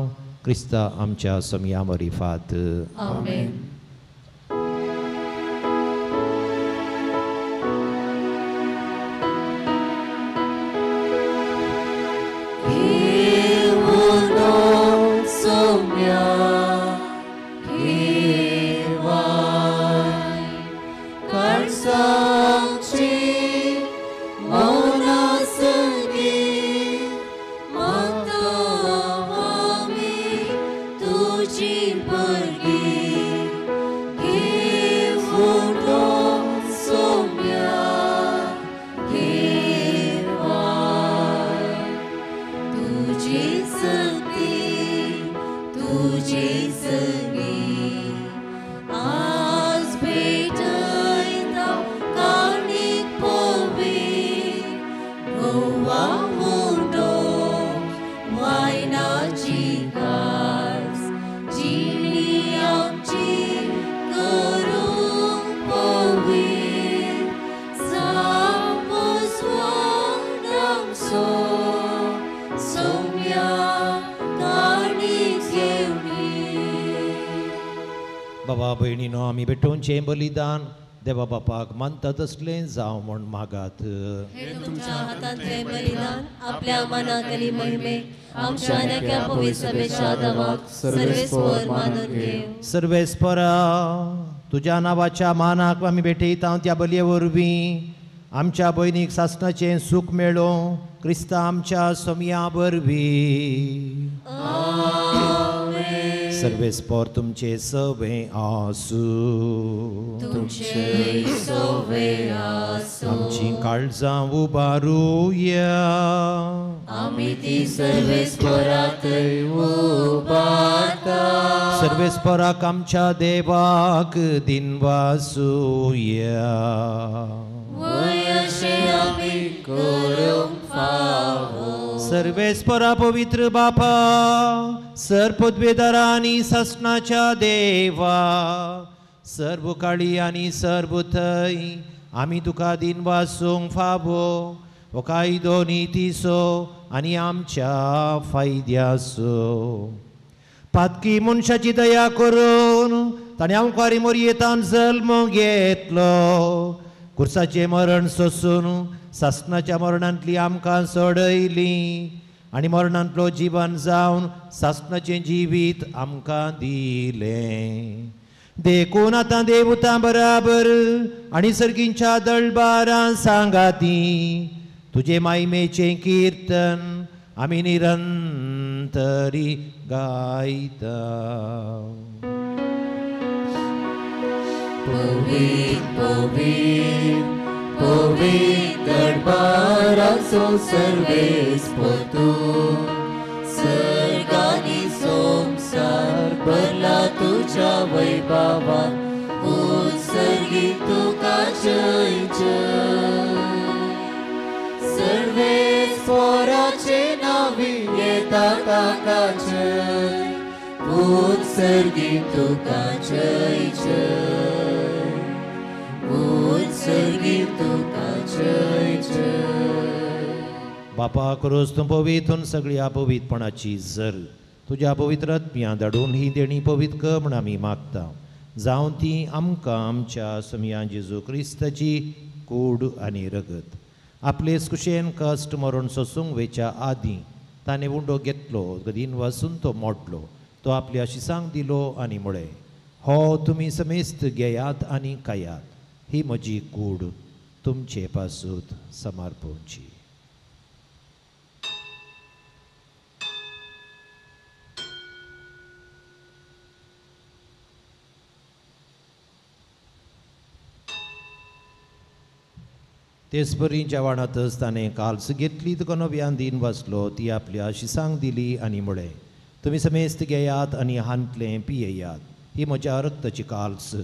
क्रिस्ता आमच्या सोमया मरिफात. आमेन. तुजी परगी बाबा भयणीनो आमी भेटोवचें बलिदान देवा बापाक मानता तसलें जावं म्हूण मागात. तुमच्या हातांतलें बलिदान आपल्या मनाक आनी महिमेक आमच्या आनी पवित्र सभेच्या दवाक सर्वेस्पर मानून घेवं. सर्वेस्परा तुज्या नांवाच्या मानाक आमी भेटयता त्या बलये वरवीं आमच्या भयणीक सासणाचें सूख मेळों क्रिस्ता आमच्या सोमया वरवीं. सर्वेस्पर तुमचे सवे आसूं. तुमचे सवे आसूं. आमची काळजां उबारुया. आमी ती सर्वेस्परात उबारता. सर्वेस्पराक आमच्या देवाक दिनवासुया. वय अशें आमी करूंक फावो. सर्वेस्परा पवित्र बापा सर पदवेदारा आनी सासणाच्या देवा सर्व काळी आनी सर्व थंय आमी तुका दिनवासूंक फावो हो कायदो नितीचो आनी आमच्या फायद्याचो. पातकी मनशाची दया करून ताणें आमकां मोरयेतान जल्म घेतलो कुर्साचें मरण सोसून सासणाच्या मरणांतली आमकां सोडयली आनी मरणांतलो जिवन जावन सासणाचें जिवीत आमकां दिलें. देखून आतां देवतां बराबर आनी सर्गींच्या दळबारां सांगाती तुजे मायमेचें किर्तन आमी निरंतरी गायता. पवित्र पवित्र पवित्र दरबाराचो सर्वेस्पर तूं सर्गानी संवसार भरला तुज्या वैभवान उत्सर्गी तुका जय जय. सर्वेस्पराचे नांवी येता ताका जय उत्सर्गी तुका जय जय उत्सर्गी तुका जय जय. बापा क्रोज तूं पवित्र सगळ्या पवित्रपणाची जर तुज्या पवित्र आत्म्या धाडून ही देणी पवित्र कर म्हूण आमी मागता जावं ती आमकां आमच्या सोमया जेजू क्रिस्ताची कूड आनी रगत. आपले कुशेन कश्ट मरण सोसूंक वेच्या आदीं ताणें उंडो घेतलो गदीन वासून तो मोडलो तो आपल्या शिसांक दिलो आनी म्हळें हो तुमी समेस्त घेयात आनी खायात ही म्हजी कूड तुमचे पासून समर्पणची. तेच परी जेवणातच ताणें काल्स घेतली तुका नव्यान दीन वाचलो ती आपल्या शिसांक दिली आनी म्हळें तुमी समेस्त घेयात आनी हांतलें पियेयात ही म्हज्या रक्ताची काल्स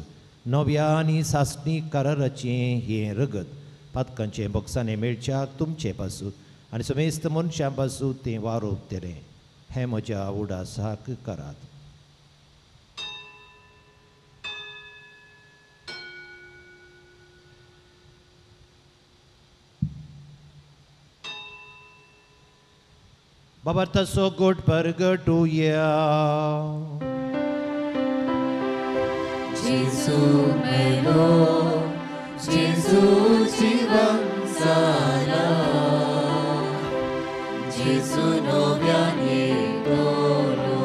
नव्या आनी सासणी कराराचें हें रगत पातकांचें बक्षाणें मेळच्याक तुमचे पासून आनी समेस्त मनशां पासून तें वारोवतलें हें म्हज्या उडासाक करात. बाबा तसो गोट परगटुया. जेजू मेलो जेजू जिवन जाला जेजू नव्यान येतलो.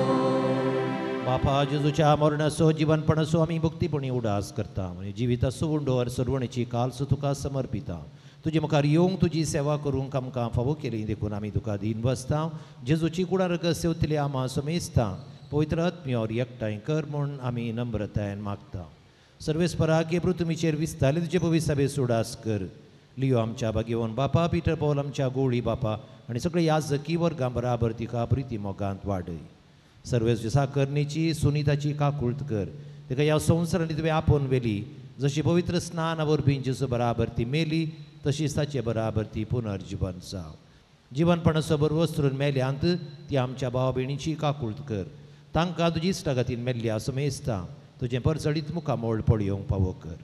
बापा जेजूच्या मरणाचो जिवनपणाचो आमी भक्तीपणी उडास करता आनी जिविताचो उंडो सर्वणेची कालसो तुका समर्पिता. तुजे मुखार येवंक तुजी सेवा करूंक आमकां फावो केली देखून आमी तुका दीन बसता. जेजूची कुडा रगत सेवतली आमा समेस्ता पवित्र आत्म्यावर एकठांय कर म्हूण आमी नम्रतायेन मागता. सर्वेस्पराक हे पृथ्वीचेर विस्तारले तुजे पवित्र सभेस उडास कर. लियो आमच्या भाग्यवन बापा पिटर पॉल आमच्या गोळी बापा आनी सगळे याजकी वर्गां बराबर तिका प्रिती मोगांत वाडय. सर्वेस साकरणीची सुनिताची काकूळत कर तिका ह्या संवसारांनी तुवें आपोवन व्हेली जशी पवित्र स्नान वरवीं जेजू बराबर ती मेली तशीच ताचे बराबर ती पुनर्जिवन जावं. जिवनपणाचो बरो वस्त्रून मेल्यांत ती आमच्या भाव भयणीची काकूळत कर तांकां तुजी इश्टागतीन मेल्ल्या समेस्ता तुजें परजळीत मुखामोळ पळोवंक पावो कर.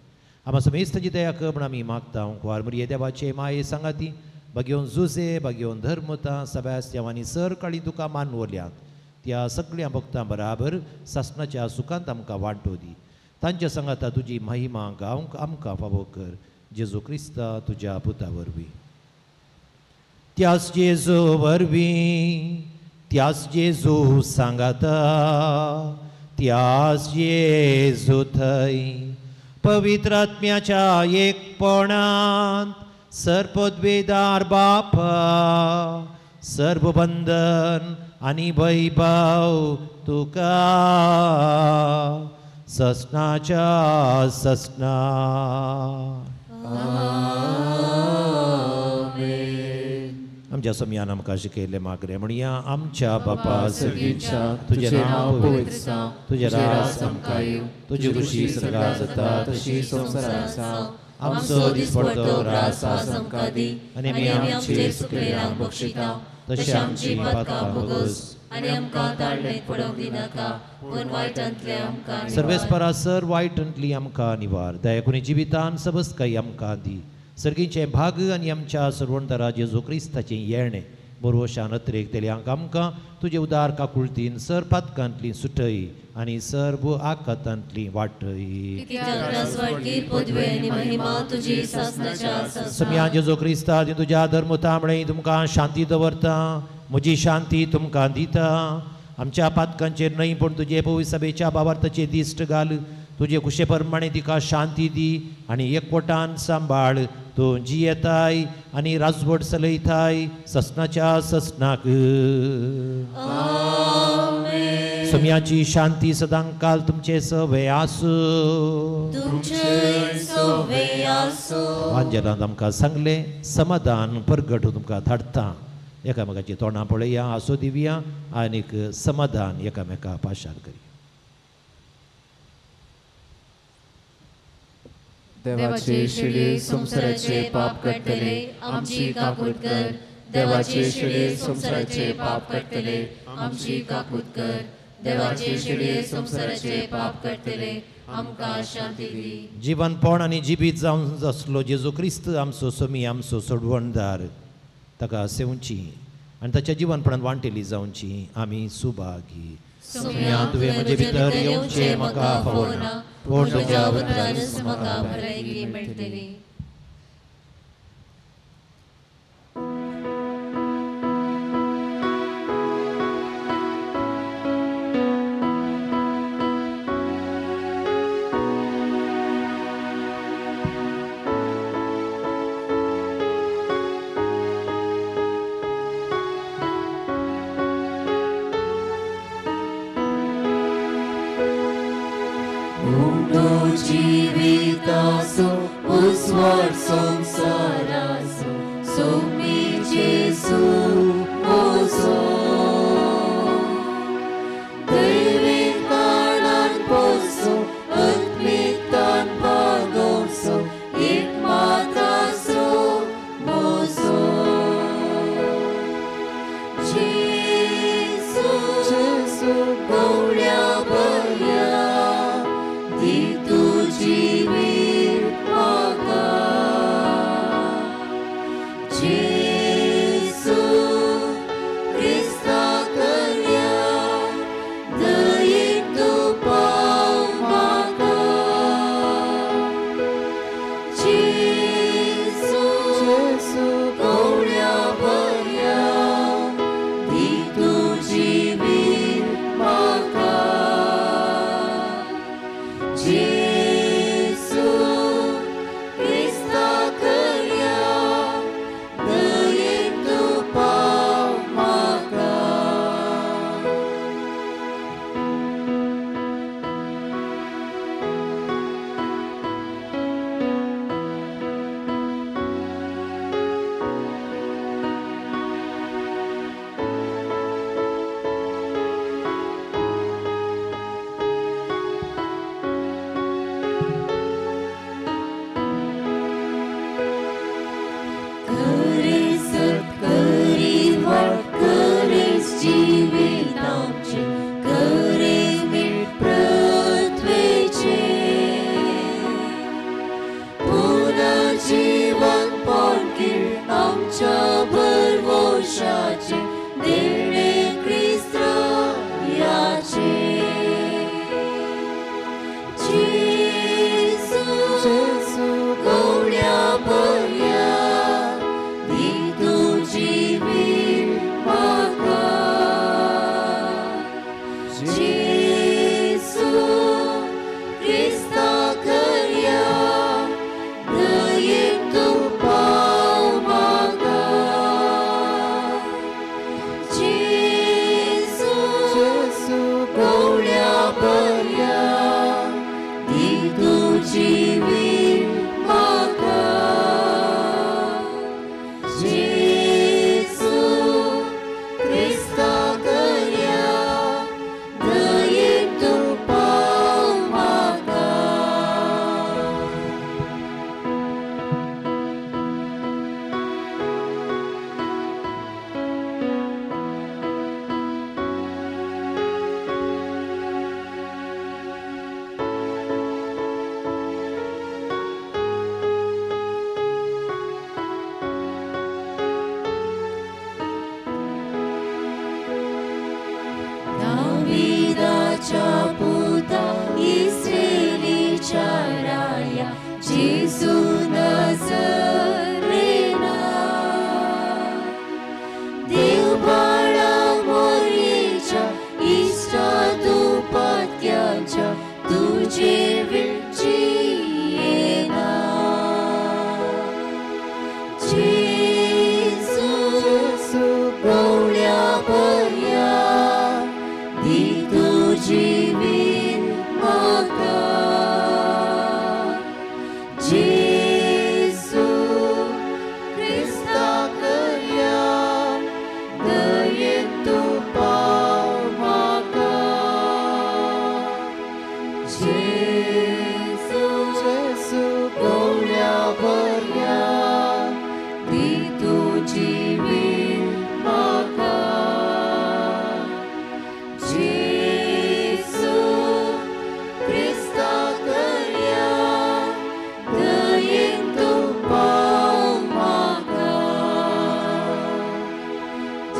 आमा समेस्ताची दया कर म्हूण आमी मागता. कुवार मरिये देवाचे माये सांगाती भाग्योवन जुजे भाग्योवन धर्मता सबास्त्यांव आनी सर काळी तुका मानवल्यात त्या सगळ्या भक्तां बराबर सासणाच्या सुखांत आमकां वांटो दी. तांच्या सांगाता तुजी महिमा गावंक आमकां फावो कर जेजू क्रिस्ता तुज्या पुता वरवीं. त्याच जेजू वरवीं, त्याच जेजू सांगाता, त्याच जेजू थंय पवित्र आत्म्याच्या एकपणांत सर्पद्वेदार बापा सर्व बंधन आनी वैभव तुका ससनाच्या ससना. आमच्या सोमयान आमकां शिकयल्लें मागरें म्हणया. आमच्या बापा सर्गीच्या, तुजें नांव पवित्र जावं, तुजें राज आमकां येवं, तुजी खुशी स्वर्गांत जाता तशी संवसारांत जावं. आमचो दिसपडतो रास आज आमकां दी आनी आनी आमी आमचे चुकलेल्यांक बक्षिता तशें तशें आमची पातकां भोगोस आनी आमकां ताळणेंत पडोवंक दिनाका, पूण वायटांतलें आमकां निवार. सर्वेस्परा सर वायटांतली आमकां निवार. दयाकुनी जिवितान सबसकाय आमकां दी. सर्गीचें भाग आनी आमच्या सर्वंतरा जेजू क्रिस्ताचें येणें बरोवशान अत्रेक तेल्यांक आमकां तुजे उदार काकुळतीन सर पातकांतली सुटय आनी सर्व आकातांतली वाटय. कित्याक राजवाडकी पदवी आनी महिमा तुजी सासणाच्या सासणाक. सम्या जेजू क्रिस्ता तुज्या धर्म तांबणे तुमकां शांती दवरता, म्हजी शांती तुमकां दिता. आमच्या पातकांचेर न्हय पूण तुजे पवित्र सभेच्या बाबार्थाचे दिश्ट घाल. तुजे कुशे प्रमाणे तिका शांती दी आनी एकवटान सांबाळ. तूं जियेताय आनी राजवट चलयताय ससनाच्या ससनाक. सम्याची शांती सदांकाल तुमचे सवे आसूं. वांजेलान आमकां सांगलें समाधान परगट तुमकां धाडटा. एकामेकाची तोंडां पळया, आसो दिवया आनीक समाधान एकामेका पाशार करया. देवाचे शिळे संवसाराचे पाप काडटले आमची काकूत कर. देवाचे शिळे संवसाराचे पाप काडटले आमची काकूत कर. देवाचे शिळे संवसाराचे पाप काडटले आमकां शांती दी. जिवनपण आनी जिबीत जावन आसलो जेजू क्रिस्त आमचो सोमी, आमचो सोडवणदार, ताका सेवची आनी ताच्या जिवनपणान वांटेली जावची आमी सुभागी. सोम्या तुवें म्हजे भितर येवचें म्हाका फावो ना, पूण तुज्या उतरानच म्हाका भलायकी मेळटली. जिवितासो उस्वाड संसारासो सोमी जेसू मोजो. दैवी कारणान पोसो आत्मिकतान भागोवचो एक मातासो मोजो. जेसू जेसू गवळ्या बया दी तुजी वीर म्हाका. जेसू जिवीत म्हाका. जेजू क्रिस्ता करया दयेन तूं पाव म्हाका.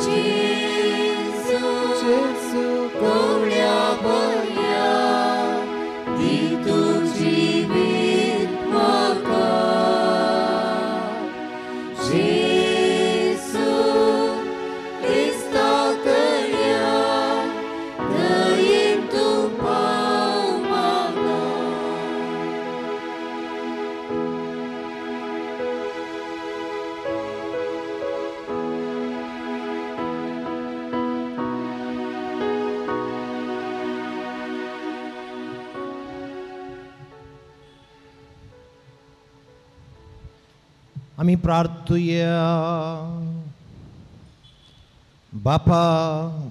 जेजू कवळ्या बऱ्या दी तूं जिवीत म्हाका. जेजू क्रिस्ता करया दयेन तूं पाव म्हाका. आमी प्रार्थुया. बापा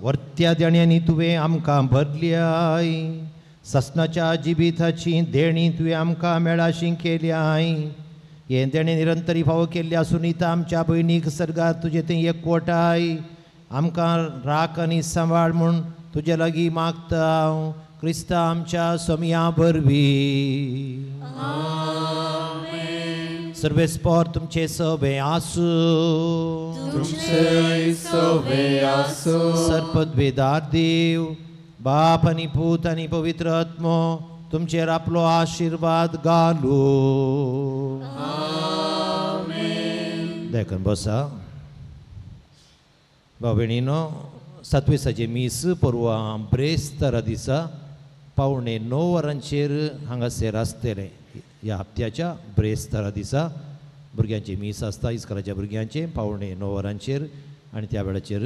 वर्त्या देण्यांनी तुवें आमकां भरल्याय, ससनाच्या जिविताची देणी तुवें आमकां मेळाशी केल्याय. हें देणें निरंतरी फावो केल्लें आसून आमच्या भयणीक सर्गार तुजें तें एकवटाय आमकां राख आनी सांबाळ म्हूण तुजे लागीं मागता हांव क्रिस्ता आमच्या सोमया वरवीं. सर्वेस्पोर तुमचे सवे आसूं. तुमचेय सवे आसूं. सर्पद्वेदार देव बाप आनी पूत आनी पवित्र आत्मो तुमचेर आपलो आशिर्वाद घालू. देखून बसा. भाव भयणीनो, सातवेसाचें मीस परवां ब्रेस्तारा दिसा 8:45 वरांचेर हांगासर आसतलें. ह्या हप्त्याच्या ब्रेस्तारा दिसा भुरग्यांचें मीस आसता, इस्कोलाच्या भुरग्यांचें 8:45 वरांचेर आनी त्या वेळाचेर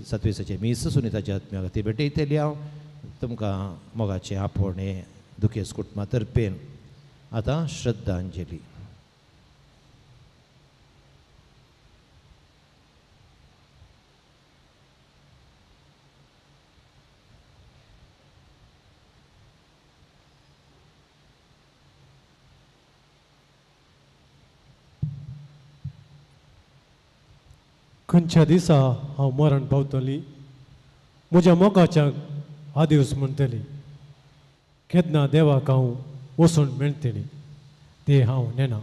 सातवेसाचें मीस सुनिताच्या आत्म्या खातीर भेटयतली हांव तुमकां मोगाचें आपोवणें दुखेस कुटुंबा तर्फेन. आतां श्रद्धांजली. खंयच्या दिसा हांव मरण पावतली, म्हज्या मोगाच्या आदिवस म्हणटली, केन्ना देवाक हांव वचून मेळटली ते हांव नेणा.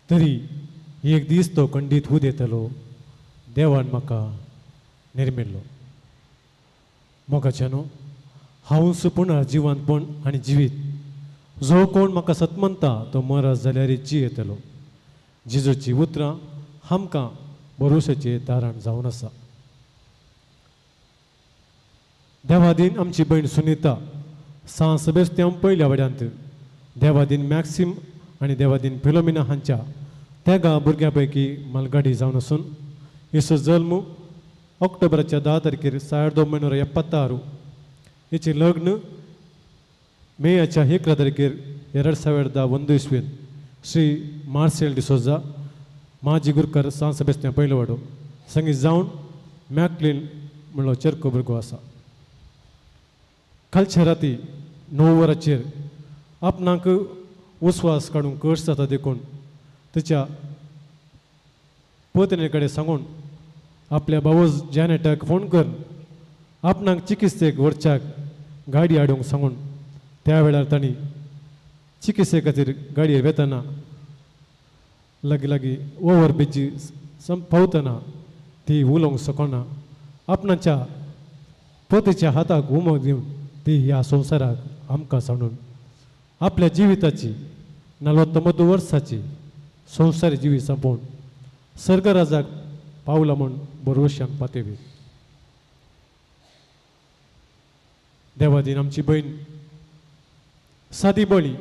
तरी एक दीस तो खंडीत उदेतलो, देवान म्हाका निर्मिल्लो. मोगाच्या न्हू हांव सुपुणार जिवंतपण आनी जिवीत, जो कोण म्हाका सतमनता तो मरत जाल्यार जियेतलो. जेजूची उतरां आमकां भरोशाचें तारण जावन आसा. देवादीन आमची भयण सुनिता सान सेबेस्त्यांव पयल्या वाड्यांत देवादीन मॅक्सिम आनी देवादीन फिलोमिना हांच्या तेगा भुरग्यां पैकी मालगाडी जावन आसून हिचो जल्म ऑक्टोबराच्या 10 तारखेर 1976. हिचें लग्न मेयाच्या 11 तारखेर 2001 इस्वेंत श्री मार्सेल डिसोजा माजी गुरकर सान सेबेस्त्यांव पयलो वाडो संगीत जावन मॅकलीन म्हणलो चेरको भुरगो आसा. कालच्या राती 9 वरांचेर आपणाक उस्वास काडूंक कश्ट जाता देखून तिच्या पत्नी कडेन सांगून आपल्या भावोज जॅनेटाक फोन कर आपणाक चिकित्सेक व्हरच्याक गाडी हाडूंक सांगून त्या वेळार तांणी चिकित्से खातीर गाडयेर वेतना लागीं लागीं ओवर ब्रिजी पावतना ती उलोवंक शकना आपणाच्या पतीच्या हाताक उमो दिवन ती ह्या संवसाराक आमकां सांडून आपल्या जिविताची 49 वर्साची संवसारी जिवीत सोंपोवन सर्गराजाक पावला म्हूण बरोवशान पातेवी. देवादीन आमची भयण सादी बळी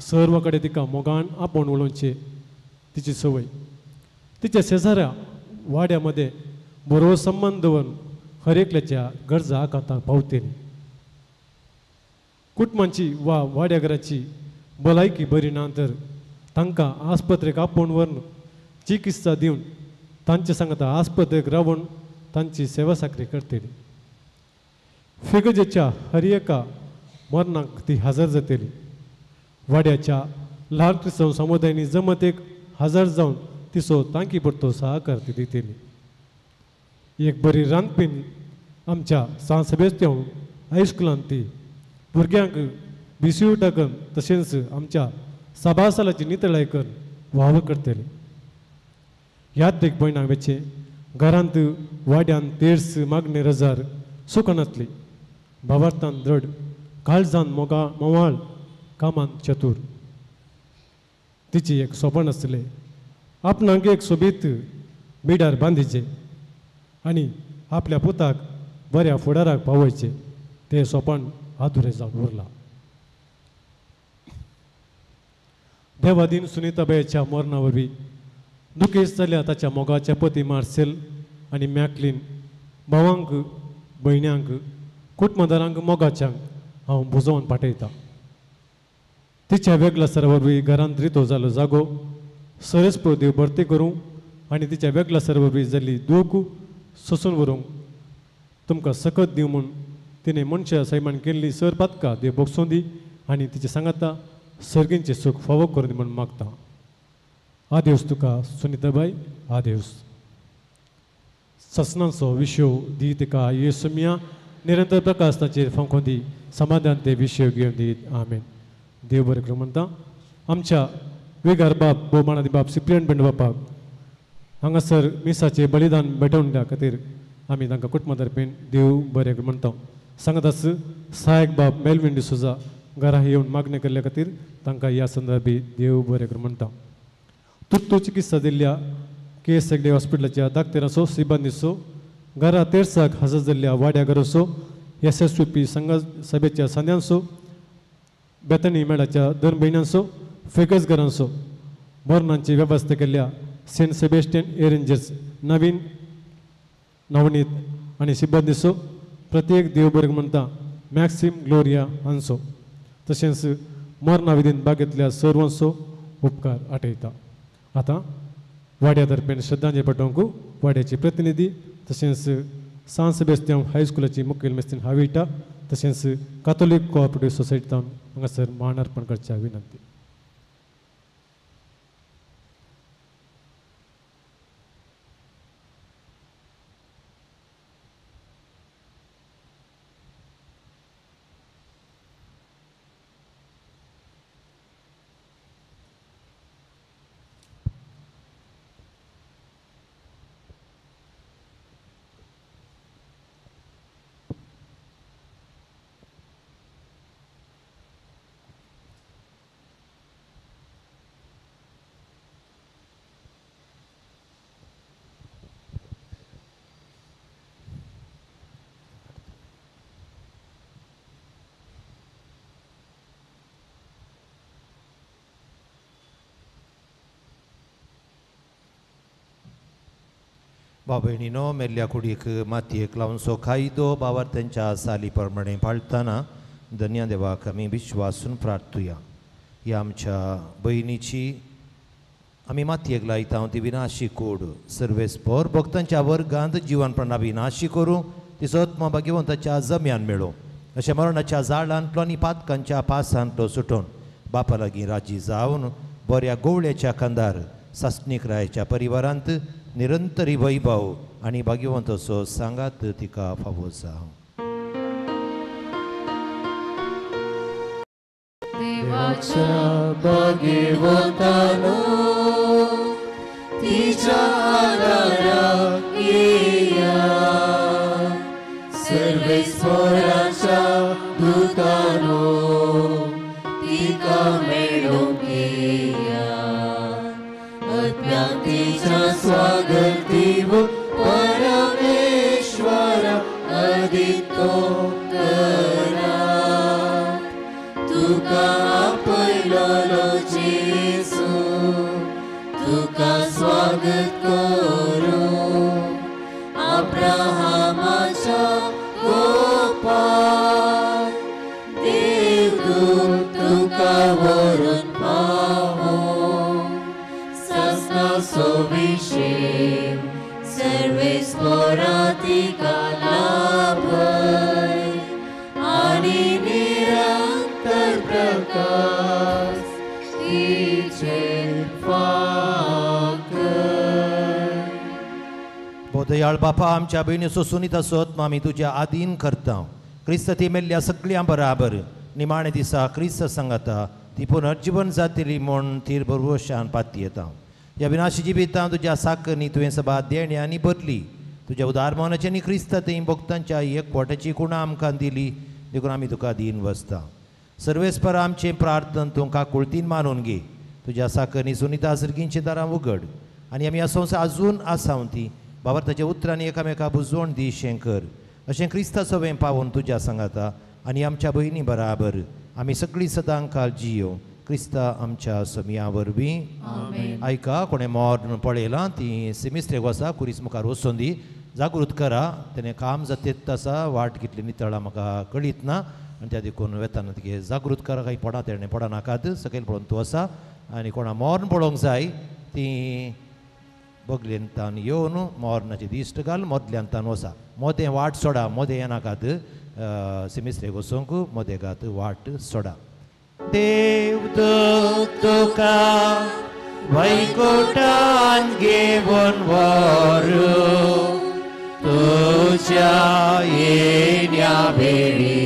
सर्व कडेन तिका मोगान आपोवन उलोवचें तिची संवय. तिच्या शेजाऱ्या वाड्या मदें बरो संबंद दवरून हर एकल्याच्या गरजा आकांताक पावतली. कुटुंबाची वा वाड्या घराची भलायकी बरी ना तर तांकां आस्पत्रेक आपोवन व्हरून चिकित्सा दिवन तांचे सांगता आस्पत्रेक रावून तांची सेवा साकरी करतली. फिगजेच्या हर एका मरणाक ती हजर जातली. वाड्याच्या ल्हान क्रिस्तांव समुदायांनी जमतेक हजर जावन तिचो तांकी पुरतो सहकार ती दितली. एक बरी रांदपीन आमच्या सांत सेबेस्त्यांव हायस्कुलांत ती भुरग्यांक बिसयू टाकून तशेंच आमच्या सभासालाची नितळाय करून वावर करतली. याद एक भयणां वेचें घरांत वाड्यान तेर्स मागणे रजार सुखनासली, भावार्थान द्रड, काळजान मोगा मोवाळ, कामान चतूर. तिची एक सोपण आसलें आपणाक एक सोबीत बिडार बांदिचें आनी आपल्या पुताक बऱ्या फुडाराक पावयचें. तें सोपान आदुरें जावन उरलां. देवादीन सुनीताबायच्या मरणा वरवीं दुखेस्त जाल्या ताच्या मोगाच्या पती मार्सेल आनी मॅकलीन भावांक, भयण्यांक, कुटुंबदारांक, मोगाच्यांक हांव बुजोवन पाठयतां. तिच्या वेगळा सरा वरवीं घरांत रितो जालो जागो सरस देव भरती करूं आनी तिच्या वेगळा सरा वरवीं जाल्ली दूख सोसून व्हरूंक तुमकां सकत दिवं म्हूण तिणें मनशा सैमान केल्ली सर पातका देव बोगसूं दी आनी तिचे सांगाता सर्गींचें सूख फावो करूं दी म्हूण मागता. आदेवस तुका सुनीताबाय, आदेवस. ससनांचो विशय दी तिका येसुमिया, निरंतर प्रकाश ताचेर फांकोन दी, समाधान ते विशय घेवन दी. आमेन. देव बरें करूं म्हणटा. आमच्या वेगार बाब भोवमानादी बाब सिप्रियन बेंड बापाक हांगासर मिसाचें बलिदान भेटवण त्या खातीर आमी तांकां कुटुंबा तर्फेन देव बरें करूं म्हणटा. सांगत आस सहायक बाब मेलवीन डिसोजा घरा येवन मागणें केल्ल्या खातीर तांकां ह्या संदर्भी देव बरें करूं म्हणटा. तुर्त चिकित्सा दिल्ल्या के एस हेगडे हॉस्पिटलाच्या दाक्तेरांचो, सिब्बंदीचो, घरा तेर्साक हजर जाल्ल्या वाड्या घराचो, एस एस यू पी संघ सभेच्या सांद्यांचो, बेतनी मेळाच्या दोन भयणांचो, फेकस घरांचो, मरणांची वेवस्था केल्ल्या सेंट सेबेस्टियन एरेंजर्स नवीन नवनीत आनी सिब्बंदीचो, प्रत्येक देव बरें म्हणटा मॅक्सिम ग्लोरिया हांचो, तशेंच मरणा विधीन भाग घेतल्या सर्वांचो उपकार आठयता. आतां वाड्या तर्फेन श्रद्धांजली पाठोवंक वाड्याची प्रतिनिधी तशेंच सांत सेबेस्त्यांव हायस्कुलाची मुखेल मेस्तीन हाविटा तशेंच काथोलीक कोऑपरेटीव सोसायटी हांगासर मान अर्पण करच्या विनंती. भाव भयणीनो, मेल्ल्या कुडीक मातयेक लावचो कायदो बाबार तेंच्या साली प्रमाणे पाळटना धन्या देवाक आमी विश्वासून प्रार्थुया. ह्या आमच्या भयणीची आमी मातयेक लायता ती विनाशी कूड सर्वेस्पोर भक्तांच्या वर्गांत जिवनपणा विनाशी करूं, तिचो आत्मा भाग्यवंताच्या जम्यान मेळूं, अशें मरणाच्या जाळांतलो आनी पातकांच्या पासांतलो सुटून बापा लागीं राजी जावन बऱ्या गोवळ्याच्या खांदार सासणीक रायाच्या परिवारांत निरंतरी वैभव आनी भाग्यवंत असो सांगात तिका फावो जावं. देवाच्या भाग्यवंतानो तिच्या आदाराक येया, सर्वेस्पराच्या दुतानो तिका मेळोवंक येया, आत्म्याक तिच्या स्वागत दिवं परमेश्वर आदित्तो करात, तुका आपयलोलो जेजू तुका स्वागत करूं, अब्राहमाच्या गोपात देवदूत तुका व्हरून पावो, सासणाचो विशेम सर्वेस्परा तिका लाभय आनी निरंतर प्रकाश तिचेर फांकय. ओ दयाळ बापा, आमच्या भयणीचो सुनीताचो आत्मा आमी तुज्या आदीन करता. क्रिस्त ती मेल्ल्या सगळ्यां बराबर निमाणे दिसा क्रिस्त सांगता ती पुनर्जीवन जातली म्हूण तीर बरवशान पाती येता. ह्या विनाशी जिवितां तुज्या साकरनी तुवें सभा देणी आनी बदली. तुज्या उदारमनाची आनी क्रिस्त थंय भक्तांच्या एकवटाची कुणां आमकां दिली, देखून आमी तुका दीन वसता. सर्वेस्पर आमचें प्रार्थन तूं काकुळतीन मानून घे. तुज्या साकरनी सुनिता सर्गींची दारां उगड आनी आमी ह्या संवसार अजून आसाव ती बाबा ताच्या उतरांनी एकामेका बुजवण दी शें कर. अशें क्रिस्ताचो वें पावून तुज्या सांगाता आनी आमच्या भयणी बराबर आमी सगळीं सदांकाल जियो क्रिस्ता आमच्या समिया वरवीं. आयका कोणें मोर पळयलां ती सिमिस्त्रेक वसा कुरीस मुखार वचून दी, जागृत करा. तेणें काम जातेत आसा, वाट कितली नितळा म्हाका कळीत ना आनी त्या देखून वेताना तिगे जागृत करा. कांय पडा तेणें पडा नाकात, सकयल पळोवन तूं आसा. आनी कोणा मोर्न पळोवंक जाय ती बगलेन तान येवन मोर्नाची दिश्ट घाल, मोदल्यान तान वसा. मोदें वाट सोडा, मोदें येनाकात सिमिस्त्रेक वचूंक, मोदें घात वाट सोडा. देव तुका वैकुटान घेवन व्हरू तुज्या येण्या वेळी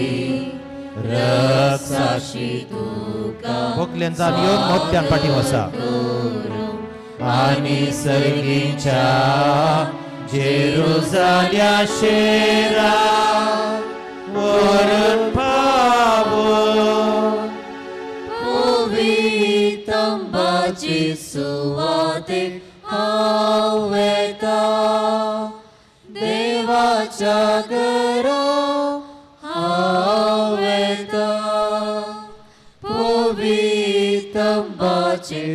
रक्षाशी तुका. बगलेन तान येवन मोदल्यान फाटीं वसा. आनी सर्गीच्या जेरुजाल्या शेरा वरून पावो पवितंबाची सुवातेक हांव वेता, देवाच्या घरा हांव वेता. पवितंबाची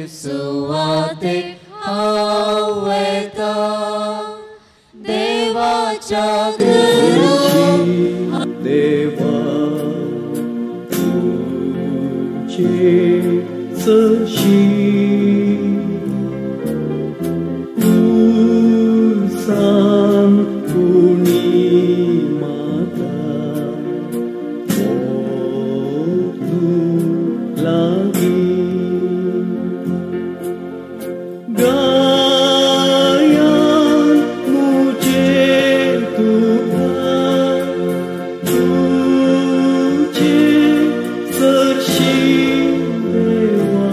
सुवातेक हांव वेता, देवाच्या घरा. देवा तुझे सशी उसान कुणी माता तू लागी गायान मुझे तुका तुझे सरशी देवा.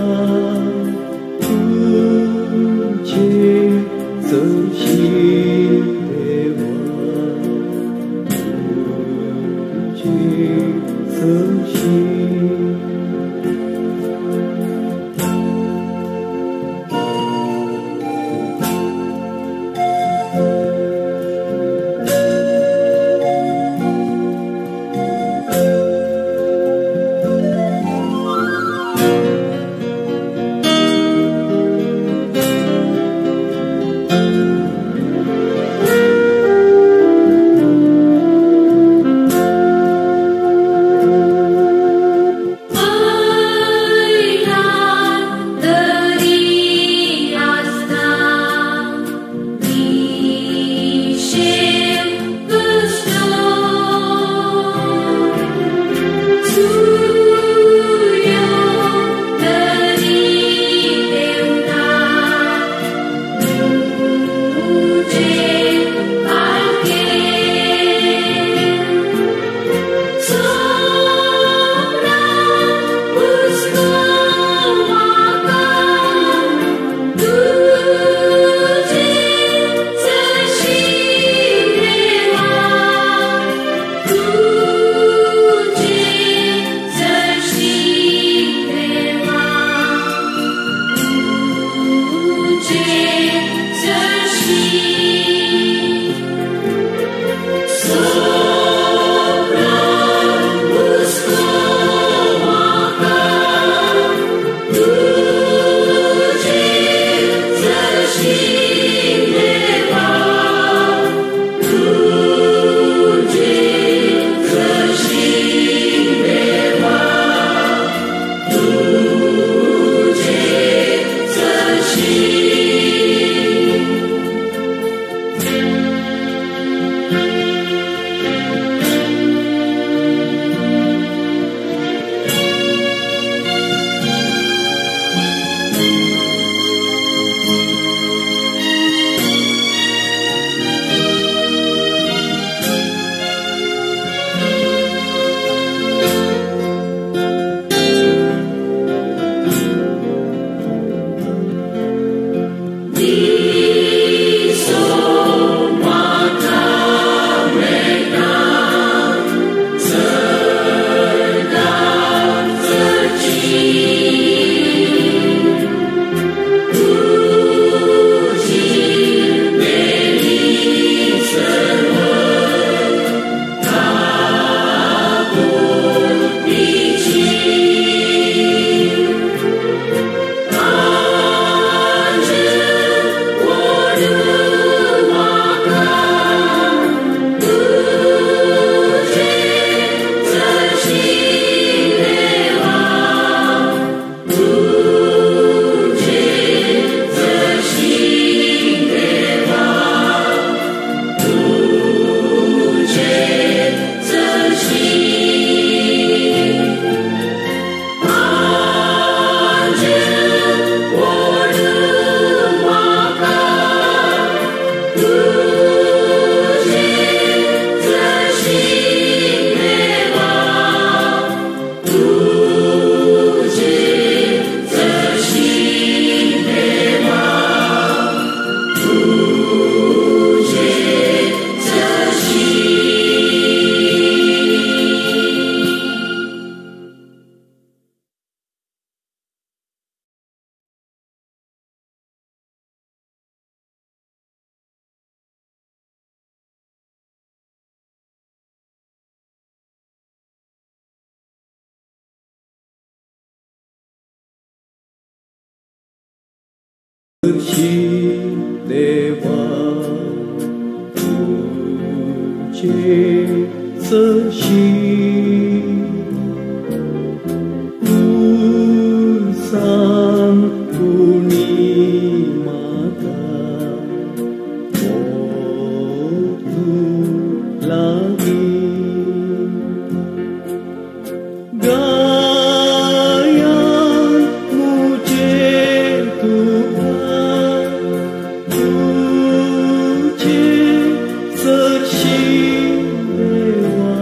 सरशी देवा तुझे सरशी उसान कुणी म्हाका मोग तूं लागीं गायान मुझे तुका तुझे सरशी देवा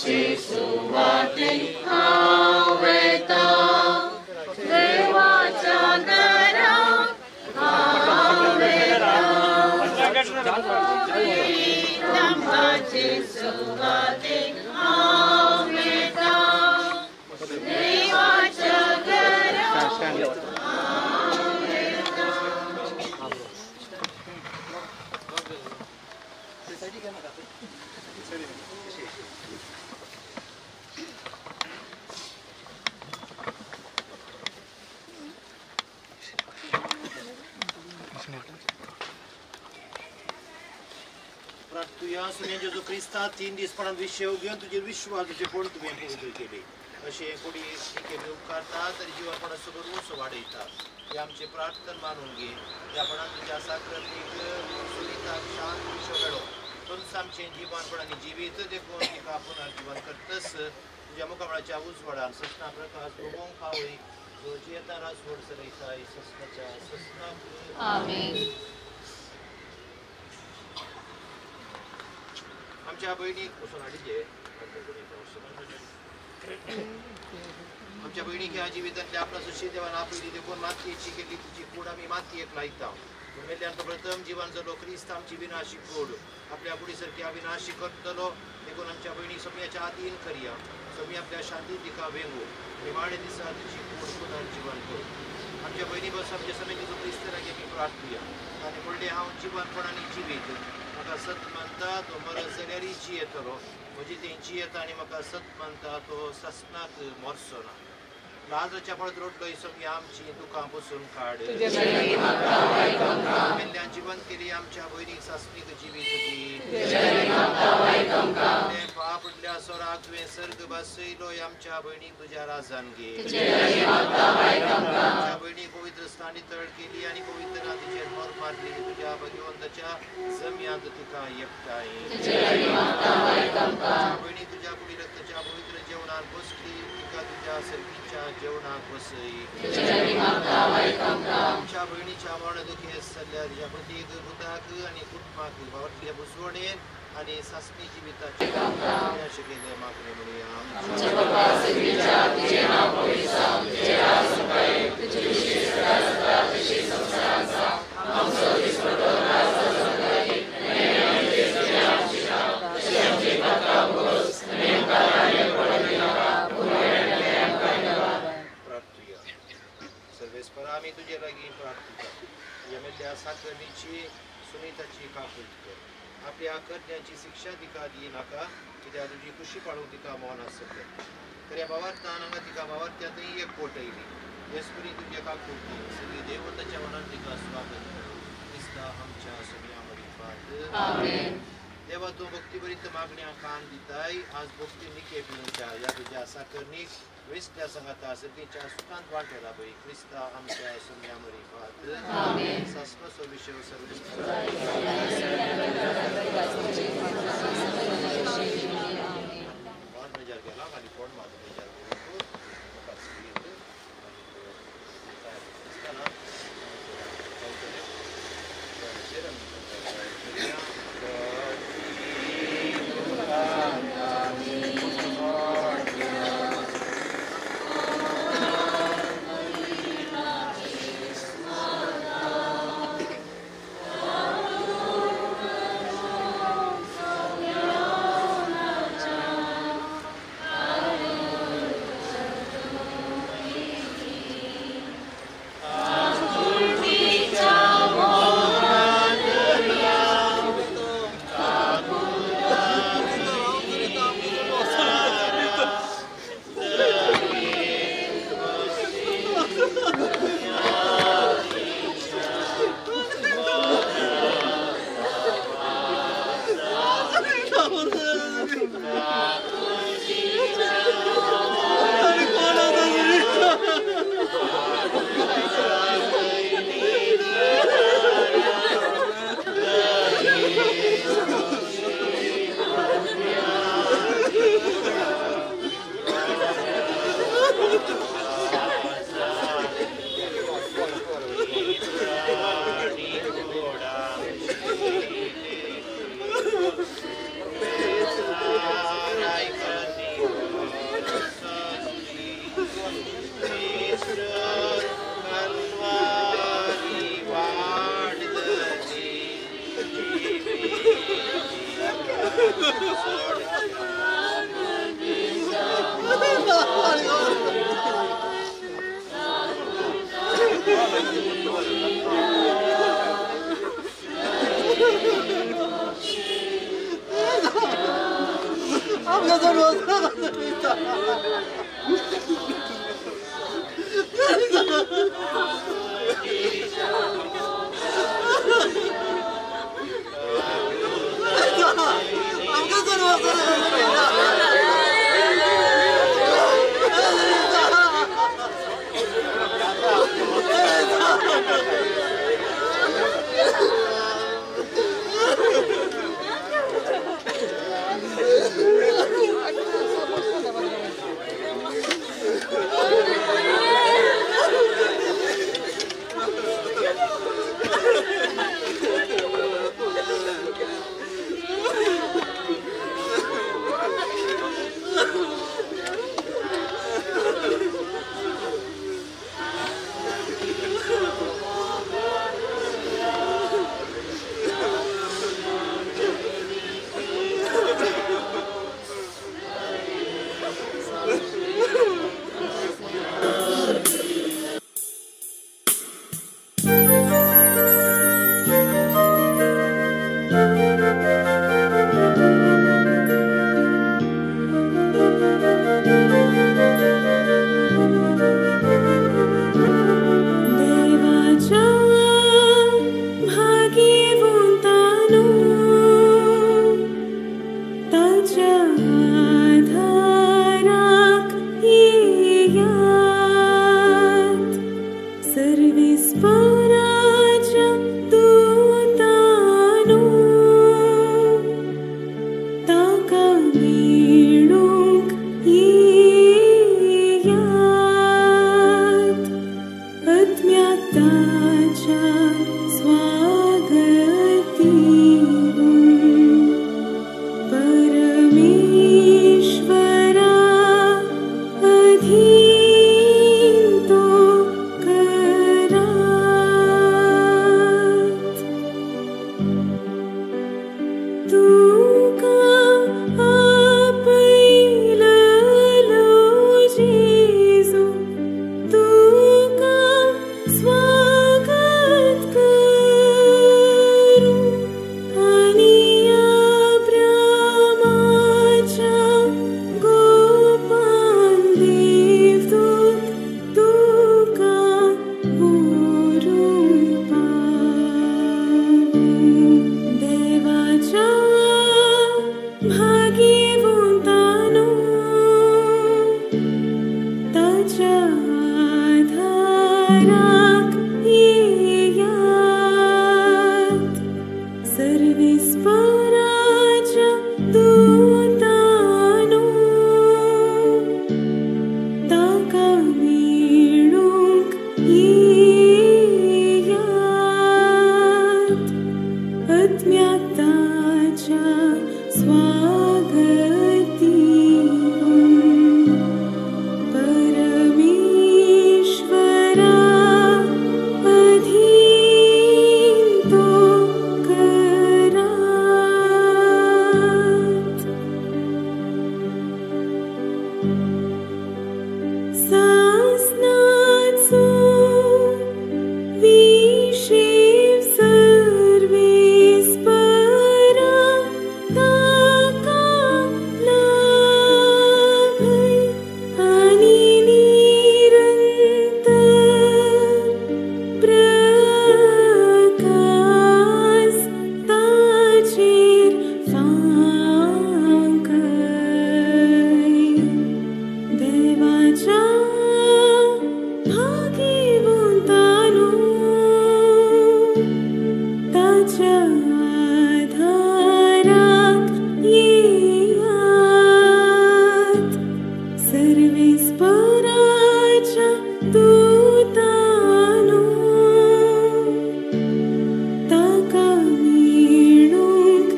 देवाचे सुवातेक हांव वेता, देवाच्या घरा हांव वेता, पवित्रमाचे सुवातेक हांव वेता, देवाच्या घरा हांव वेता. प्रार्थुया सुने जेजू क्रिस्ता 3 दीसपणान विशेव घेवन तुजेर विश्वास तुजे कोण तुवें पवित्र केले अशें कोणी केले उपकारता तरी जिवनपणा सुगर वचो वाडयता. हे आमचे प्रार्थना मानून घे. ह्या पणान तुज्या साक्रतीक सुनिताक शांत विशो मेळो. तुमचं आमचें जिवनपण आनी जिवीत देखून तिका पुनर्जीवन करतस तुज्या मुखामळाच्या उजवाडान ससना प्रकाश भोगोवंक पावय जो जियेता राज व्हड चलयता ससनाच्या ससनाक. आमेन. आमच्या भयणीक वचून हाडिल्ले आमच्या भयणीक ह्या जिवितांतल्या आपल्या सुशी देवान आपयली देखून मातयेची केल्ली तुजी कूड आमी मातयेक लायता. मेल्ल्यान तो प्रथम जिवन जालो क्रिस्त आमची विनाशी कूड आपल्या कुडी सारकी अविनाशी करतलो देखून आमच्या भयणीक सम्याच्या आदीन करया. सम्या आपल्या शांती तिका वेंगू निमाणे दिसा तिची कूड पुनर्जीवन करूं. आमच्या भयणी बस आमच्या समेत क्रिस्त लागीं आमी प्रार्थुया. आनी म्हणलें हांव जिवनपण आनी जिवीत म्हाका सत मानता तो मरत जाल्यारय जियेतलो. म्हजी तें जियेता आनी म्हाका सत मानता तो ससनाक मरचो ना. लाजराच्या फळत रोडलो सगळी आमची दुकां बसून काड. मेल्ल्यान जिवन केली आमच्या भयणीक सासणीक जिवीत दी. पाप पडल्या सोराक तुवें सर्ग बसयलो आमच्या भयणीक तुज्या राजान घे. आमच्या भयणीक पवित्र स्थानी तळ केली आनी पवित्र नातीचेर मोर मारली तुज्या भगवंताच्या जमयांत तिका एकठांय. आमच्या भयणीक तुज्या कुडी रक्ताच्या पवित्र जेवणान बसली तिका तुज्या सर्गीच्या जेवणाक बसय. आमच्या भयणीच्या मरण दुखी आसल्या तिच्या प्रतीक पुताक आनी कुटुंबाक भावांतल्या बुजवणेन आनी सासणी जिविताचे केल्ले मागणे म्हणया. प्रार्थुया. सर्वेस्परा आमी तुजे लागीं प्रार्थता. तुज्या मेल्ल्या साकरणीची सुनिताची काकूट कर. आपल्या करण्याची शिक्षा तिका दी नाका कित्याक तुजी खुशी पाळूंक तिका मौन आसतलें. खऱ्या भावार्थान हांगा तिका भावार्थ्यांतय एक पोट येयली. येसपुरी तुजे काकूट सगळी देवताच्या मनान तिका स्वागत कर. क्रिस्ता आमच्या सगळ्या मरिफात. देवा तूं भक्तीभरीत मागण्या कान दिताय. आज भक्ती निके पिवच्या ह्या तुज्या साकरणीक वेसल्या सांगाता सर्गीच्या सुखांत वांटेला पळय. क्रिस्ता आमच्या सगळ्या मरिफात. सासणाचो विशय सर्वेस्परा. मेजार गेला आनी कोण म्हाजो मेजार ताका मेळूंक.